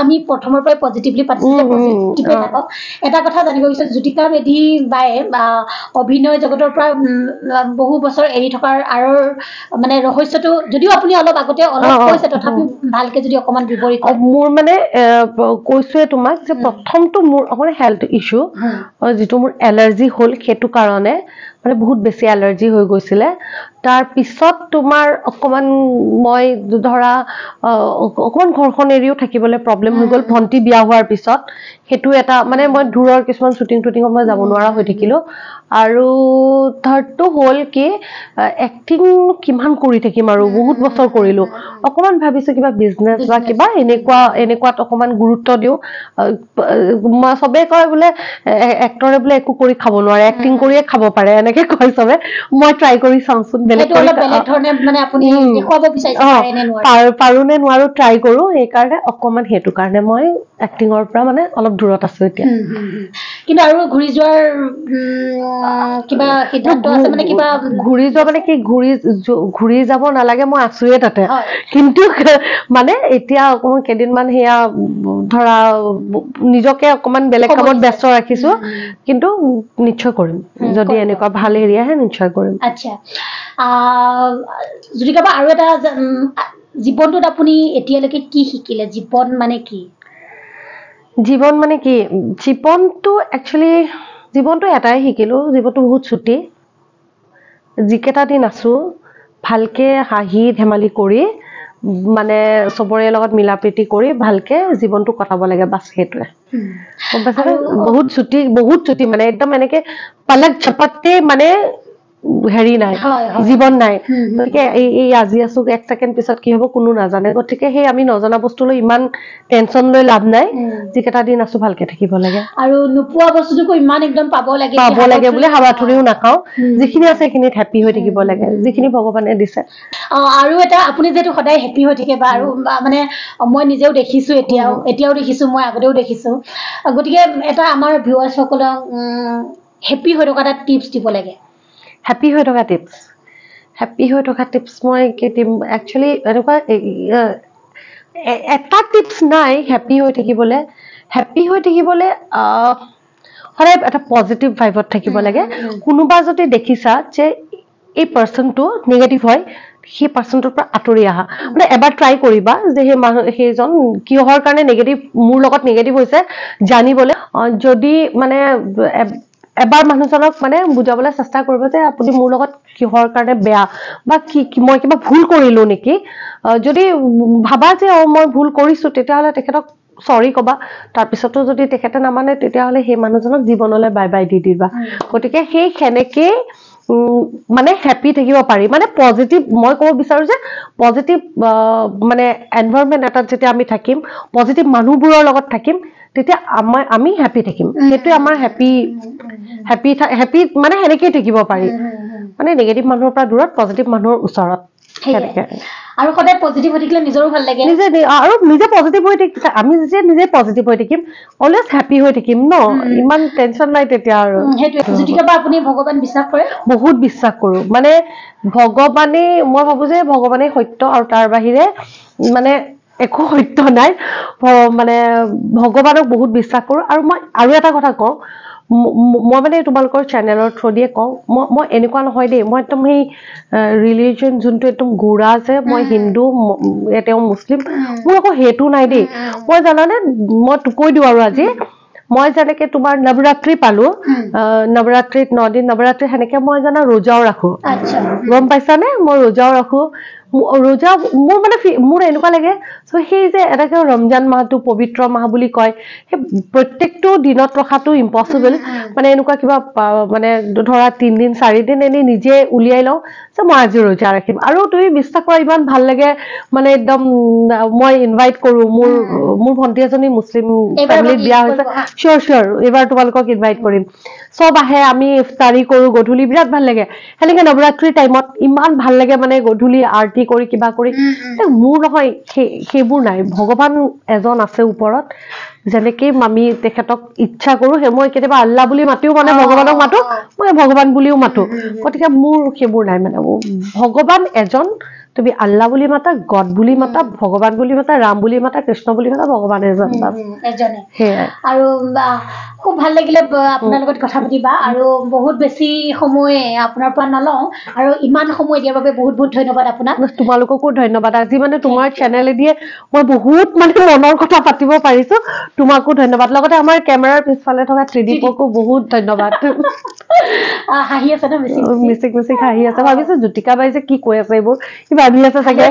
আমি প্ৰথমৰ পৰাই পজিটিভলি পাতিছিলোঁ, পজিটিভলি থাকক। এটা কথা জানিব বিচাৰিছোঁ, জ্যোতিকা মেধি বায়ে অভিনয় জগতৰ পৰা বহু বছৰ এৰি থকাৰ আঁৰৰ মানে ৰহস্যটো যদিও আপুনি অলপ আগতে অলপ কৈছে, তথাপিও ভালকে যদি অকণমান বিৱৰি কয়। মোৰ মানে কৈছোৱে তোমাক যে প্ৰথমটো মোৰ অকণমান হেল্থ ইছ্যু, যিটো মোৰ এলাৰ্জি হ'ল, সেইটো কাৰণে মানে বহুত বেছি এলাৰ্জি হৈ গৈছিলে। তাৰপিছত তোমাৰ অকণমান মই ধৰা অকণমান ঘৰখন এৰিও থাকিবলৈ প্ৰব্লেম হৈ গ'ল ভণ্টি বিয়া হোৱাৰ পিছত, সেইটো এটা মানে মই দূৰৰ কিছুমান শ্বুটিং টুটিঙত মই যাব নোৱাৰা হৈ থাকিলোঁ। আৰু থাৰ্ডটো হ'ল কি, এক্টিং কিমান কৰি থাকিম আৰু, বহুত বছৰ কৰিলোঁ, অকণমান ভাবিছোঁ কিবা বিজনেছ বা কিবা এনেকুৱা এনেকুৱাত অকণমান গুৰুত্ব দিওঁ। চবেই কয় বোলে এক্টৰে বোলে একো কৰি খাব নোৱাৰে, এক্টিং কৰিয়ে খাব পাৰে, এনেকে কয় চবে। মই ট্ৰাই কৰি চাওঁচোন, বেলেগ পাৰো নে নোৱাৰো ট্ৰাই কৰোঁ, সেইকাৰণে অকণমান সেইটো কাৰণে মই এক্টিঙৰ পৰা মানে অলপ দূৰত আছো এতিয়া। কিন্তু আৰু ঘূৰি যোৱাৰ কিবা সিদ্ধান্ত আছে মানে? কিবা ঘূৰি যোৱা মানে কি, ঘূৰি যাব নালাগে, মই আছোৱে তাতে, কিন্তু মানে এতিয়া অকণমান কেইদিনমান সেয়া ধৰা নিজকে অকণমান বেলেগ কামত ব্যস্ত ৰাখিছো, কিন্তু নিশ্চয় কৰিম যদি এনেকুৱা ভাল হেৰি আহে, নিশ্চয় কৰিম। আচ্ছা, জ্যোতিকা বা আৰু এটা, জীৱনটোত আপুনি এতিয়ালৈকে কি শিকিলে? জীৱন মানে কি? জীৱন মানে কি, জীৱনটো একচুৱেলি জীৱনটো এটাই শিকিলোঁ, জীৱনটো বহুত চুটি, যিকেইটা দিন আছোঁ ভালকে হাঁহি ধেমালি কৰি মানে চবৰে লগত মিলা প্ৰীতি কৰি ভালকে জীৱনটো কটাব লাগে, বাছ সেইটোৱে। গম পাইছানে? বহুত চুটি, বহুত চুটি, মানে একদম এনেকে পালক ঝপাতে মানে হেৰি নাই, জীৱন নাই। গতিকে এই আজি আছো, এক ছেকেণ্ড পিছত কি হ'ব কোনো নাজানে, গতিকে সেই আমি নজনা বস্তু লৈ ইমান টেনচন লৈ লাভ নাই, যিকেইটা দিন আছো ভালকে থাকিব লাগে। আৰু নোপোৱা বস্তুটোকো ইমান একদম পাব লাগে, পাব লাগে বুলি হাবাথুৰিও নাখাওঁ, যিখিনি আছে সেইখিনিত হেপী হৈ থাকিব লাগে, যিখিনি ভগৱানে দিছে। আৰু এটা, আপুনি যিহেতু সদায় হেপী হৈ থাকে বা আৰু মানে মই নিজেও দেখিছো, এতিয়াও দেখিছো, মই আগতেও দেখিছো, গতিকে এটা আমাৰ ভিউৱাৰ্ছসকলক হেপী হৈ থকা এটা টিপছ দিব লাগে। হেপী হৈ থকা টিপছ, হেপী হৈ থকা টিপছ মই কি দিম? একচুৱেলি এনেকুৱা এটা টিপছ নাই হেপী হৈ থাকিবলৈ। হেপী হৈ থাকিবলৈ সদায় এটা পজিটিভ ভাইবত থাকিব লাগে। কোনোবা যদি দেখিছা যে এই পাৰ্চনটো নিগেটিভ হয়, সেই পাৰ্চনটোৰ পৰা আঁতৰি আহা, মানে এবাৰ ট্ৰাই কৰিবা যে সেই মানুহ সেইজন কিহৰ কাৰণে নিগেটিভ, মোৰ লগত নিগেটিভ হৈছে জানিবলৈ। যদি মানে এবাৰ মানুহজনক মানে বুজাবলৈ চেষ্টা কৰিব যে আপুনি মোৰ লগত কিহৰ কাৰণে বেয়া বা কি মই কিবা ভুল কৰিলো নেকি, যদি ভাবা যে অ মই ভুল কৰিছো, তেতিয়াহ'লে তেখেতক চৰি ক'বা। তাৰপিছতো যদি তেখেতে নামানে, তেতিয়াহ'লে সেই মানুহজনক জীৱনলৈ বাই বাই the দিবা। গতিকে সেই সেনেকেই মানে হেপী থাকিব পাৰি, মানে পজিটিভ, মই ক'ব বিচাৰো যে পজিটিভ মানে এনভাইৰনমেণ্ট এটাত যেতিয়া আমি থাকিম, পজিটিভ মানুহবোৰৰ লগত থাকিম, তেতিয়া আমি হেপী থাকিম। সেইটোৱে আমাৰ হেপী হেপী হেপী মানে সেনেকেই থাকিব পাৰি, মানে নিগেটিভ মানুহৰ পৰা দূৰত, পজিটিভ মানুহৰ ওচৰত, সেনেকে। আৰু সদায় পজিটিভ হৈ থাকিলে নিজৰো ভাল লাগে, নিজে আৰু নিজে পজিটিভ হৈ থাকিম, আমি যেতিয়া নিজে পজিটিভ হৈ থাকিম, অলৱেজ হেপী হৈ থাকিম ন, ইমান টেনচন নাই তেতিয়া আৰু। সেইটোৱে। জ্যোতিকা বা আপুনি ভগৱান বিশ্বাস কৰে? বহুত বিশ্বাস কৰোঁ, মানে ভগৱানে, মই ভাবো যে ভগৱানেই সত্য আৰু তাৰ বাহিৰে মানে একো সত্য নাই। মানে ভগৱানক বহুত বিশ্বাস কৰোঁ। আৰু মই আৰু এটা কথা কওঁ, মই মানে তোমালোকৰ চেনেলৰ থ্ৰু দিয়ে কওঁ, মই এনেকুৱা নহয় দেই, মই একদম সেই ৰিলিজন যোনটো একদম গোড়া যে মই হিন্দু তেওঁ মুছলিম, মোৰ আকৌ সেইটো নাই দেই। মই জানানে, মই কৈ দিওঁ আৰু আজি মই যেনেকে তোমাৰ নৱৰাত্ৰি পালো, নৱৰাত্ৰিত 9 দিন নৱৰাত্ৰি, সেনেকে মই জানা ৰোজাও ৰাখো। গম পাইছানে? মই ৰোজাও ৰাখো। ৰোজা মোৰ মানে মোৰ এনেকুৱা লাগে, চ' সেই যে এনেকে ৰমজান মাহটো পবিত্ৰ মাহ বুলি কয়, সেই প্ৰত্যেকটো দিনত ৰখাটো ইম্পচিবল। মানে এনেকুৱা কিবা মানে ধৰা 3 দিন 4 দিন এনেই নিজে উলিয়াই লওঁ যে মই আজি ৰোজা ৰাখিম। আৰু তুমি বিশ্বাস কৰা, ইমান ভাল লাগে, মানে একদম মই ইনভাইট কৰো। মোৰ ভণ্টি এজনী মুছলিম ফেমিলিত বিয়া হৈছে। চিয়'ৰ চিয়'ৰ, এইবাৰ তোমালোকক ইনভাইট কৰিম। চব আহে, আমি ইফতাৰী কৰো গধূলি, বিৰাট ভাল লাগে। সেনেকে নৱৰাত্ৰিৰ টাইমত ইমান ভাল লাগে, মানে গধূলি আৰতি কৰি কিবা কৰি। মোৰ নহয় সেইবোৰ নাই। ভগৱান এজন আছে ওপৰত, যেনেকেই আমি তেখেতক ইচ্ছা কৰো, সেই মই কেতিয়াবা আল্লাহ বুলি মাতিও, মানে ভগৱানক মাতো, মই ভগৱান বুলিও মাতো। গতিকে মোৰ সেইবোৰ নাই, মানে ভগৱান এজন। তুমি আল্লাহ বুলি মাতা, গড বুলি মাতা, ভগৱান বুলি মাতা, ৰাম বুলি মাতা, কৃষ্ণ বুলি মাতা, ভগৱান এজন। এজনে। সেয়াই আৰু খুব ভাল লাগিলে আপোনাৰ লগত কথা পাতিবা, আৰু বহুত বেছি সময় আপোনাৰ পৰা নলওঁ, আৰু ইমান সময় দিয়াৰ বাবে বহুত বহুত ধন্যবাদ আপোনাক। তোমালোককো ধন্যবাদ। আজি মানে তোমাৰ চেনেলেদিয়ে মই বহুত মানে মনৰ কথা পাতিব পাৰিছো। তোমাকো ধন্যবাদ, লগতে আমাৰ কেমেৰাৰ পিছফালে থকা ত্ৰিদীপকো বহুত ধন্যবাদ। হাঁহি আছে ন? মিচিক মিচিক হাঁহি আছে। ভাবিছো জ্যোতিকা বাই যে কি কৈ আছে এইবোৰ, সি ভাবি আছে চাগে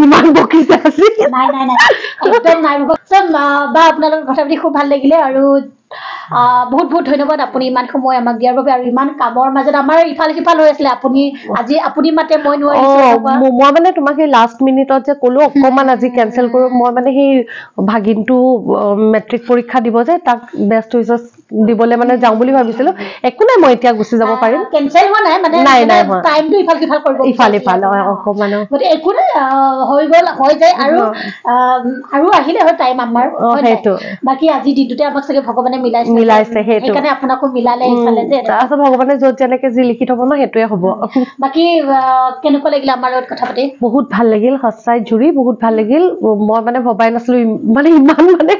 ইমান বকিছে আজি। নাই নাই নাই, একদম নাই বা। আপোনাৰ লগত কথা পাতি খুব ভাল লাগিলে আৰু বহুত বহুত ধন্যবাদ আপুনি ইমান সময় আমাক দিয়াৰ বাবে, আৰু ইমান কামৰ মাজত আমাৰ ইফাল সিফাল হৈ আছিলে, আপুনি আজি আপুনি মাতে মই নোৱাৰিছো। মই মানে তোমাক সেই লাষ্ট মিনিটত যে ক'লো অকণমান আজি কেনচেল কৰো, মই মানে সেই ভাগিনটো মেট্ৰিক পৰীক্ষা দিব যে, তাক বেষ্ট উইচেছ দিবলৈ মানে যাওঁ বুলি ভাবিছিলো। একো নাই, মই এতিয়া গুচি যাব পাৰিম। কেনচেল হোৱা নাই মানে। নাই নাই, টাইমটো ইফাল সিফাল কৰিব। ইফাল ইফাল অকণমান। গতিকে একো নাই, হৈ গ'ল, হৈ যায়, আৰু আহিলে হয় টাইম আমাৰ। সেইটো। বাকী আজি দিনটোতে আমাক চাগে ভগৱানে মিলাইছে। মিলাইছে, সেইটো। সেইকাৰণে আপোনাকো মিলালে ইফালে যে। তাৰপাছত ভগৱানে য'ত যেনেকে যি লিখি থব ন, সেইটোৱে হ'ব। বাকী কেনেকুৱা লাগিলে আমাৰ লগত কথা পাতি? বহুত ভাল লাগিল সঁচাই জুৰি, বহুত ভাল লাগিল। মই মানে ভবাই নাছিলো মানে ইমান মানে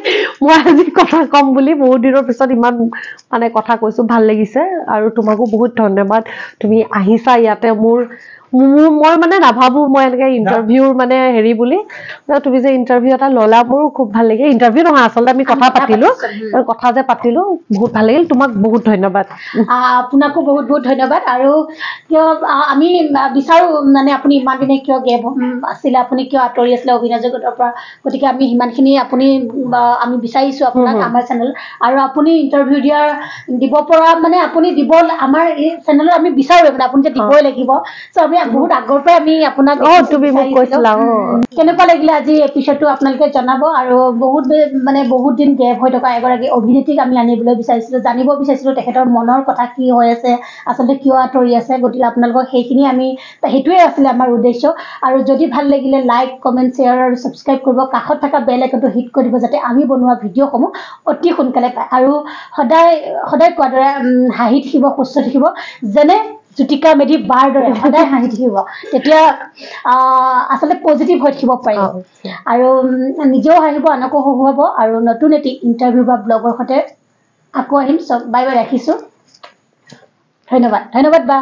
মই আজি কথা ক'ম বুলি, বহুত দিনৰ পিছত ইমান মানে কথা কৈছো, ভাল লাগিছে। আৰু তোমাকো বহুত ধন্যবাদ, তুমি আহিছা ইয়াতে। মোৰ মোৰ মই মানে নাভাবো মই এনেকে ইণ্টাৰভিউৰ মানে হেৰি বুলি, তুমি যে ইণ্টাৰভিউ এটা ল'লা, মোৰো খুব ভাল লাগিল। ইণ্টাৰভিউ নহয়, আচলতে আমি কথা পাতিলো, কথা যে পাতিলো বহুত ভাল লাগিল। তোমাক বহুত ধন্যবাদ। আপোনাকো বহুত বহুত ধন্যবাদ। আৰু কিয় আমি বিচাৰো মানে আপুনি ইমান দিনে কিয় গেপ আছিলে, আপুনি কিয় আঁতৰি আছিলে অভিনয় জগতৰ পৰা, গতিকে আমি সিমানখিনি আপুনি আমি বিচাৰিছো আপোনাক আমাৰ চেনেল, আৰু আপুনি ইণ্টাৰভিউ দিয়াৰ দিব পৰা মানে আপুনি দিব আমাৰ এই চেনেলত আমি বিচাৰো, মানে আপুনি যে দিবই লাগিব। চ' আমি বহুত আগৰ পৰাই আমি আপোনাক তুমি মোক কৈছিলা। কেনেকুৱা লাগিলে আজি এপিছডটো আপোনালোকে জনাব। আৰু বহুত মানে বহুত দিন গেপ হৈ থকা এগৰাকী অভিনেত্ৰীক আমি আনিবলৈ বিচাৰিছিলোঁ, জানিব বিচাৰিছিলোঁ তেখেতৰ মনৰ কথা কি হৈ আছে, আচলতে কিয় আঁতৰি আছে। গতিকে আপোনালোকক সেইখিনি আমি সেইটোৱে আছিলে আমাৰ উদ্দেশ্য। আৰু যদি ভাল লাগিলে লাইক, কমেণ্ট, শ্বেয়াৰ আৰু ছাবস্ক্ৰাইব কৰিব, কাষত থকা বেল আইকনটো হিট কৰি দিব যাতে আমি বনোৱা ভিডিঅ'সমূহ অতি সোনকালে পায়। আৰু সদায় সদায় কোৱাৰ দৰে হাঁহি থাকিব, সুস্থ থাকিব, যেনে জ্যোতিকা মেধি বাৰ দৰে সদায় হাঁহি থাকিব, তেতিয়া আচলতে পজিটিভ হৈ থাকিব পাৰিব আৰু নিজেও হাঁহিব, আনকো হহুৱাব। আৰু নতুন এটি ইণ্টাৰভিউ বা ব্লগৰ সৈতে আকৌ আহিম। চব বাই বাই, ৰাখিছোঁ, ধন্যবাদ, ধন্যবাদ বা।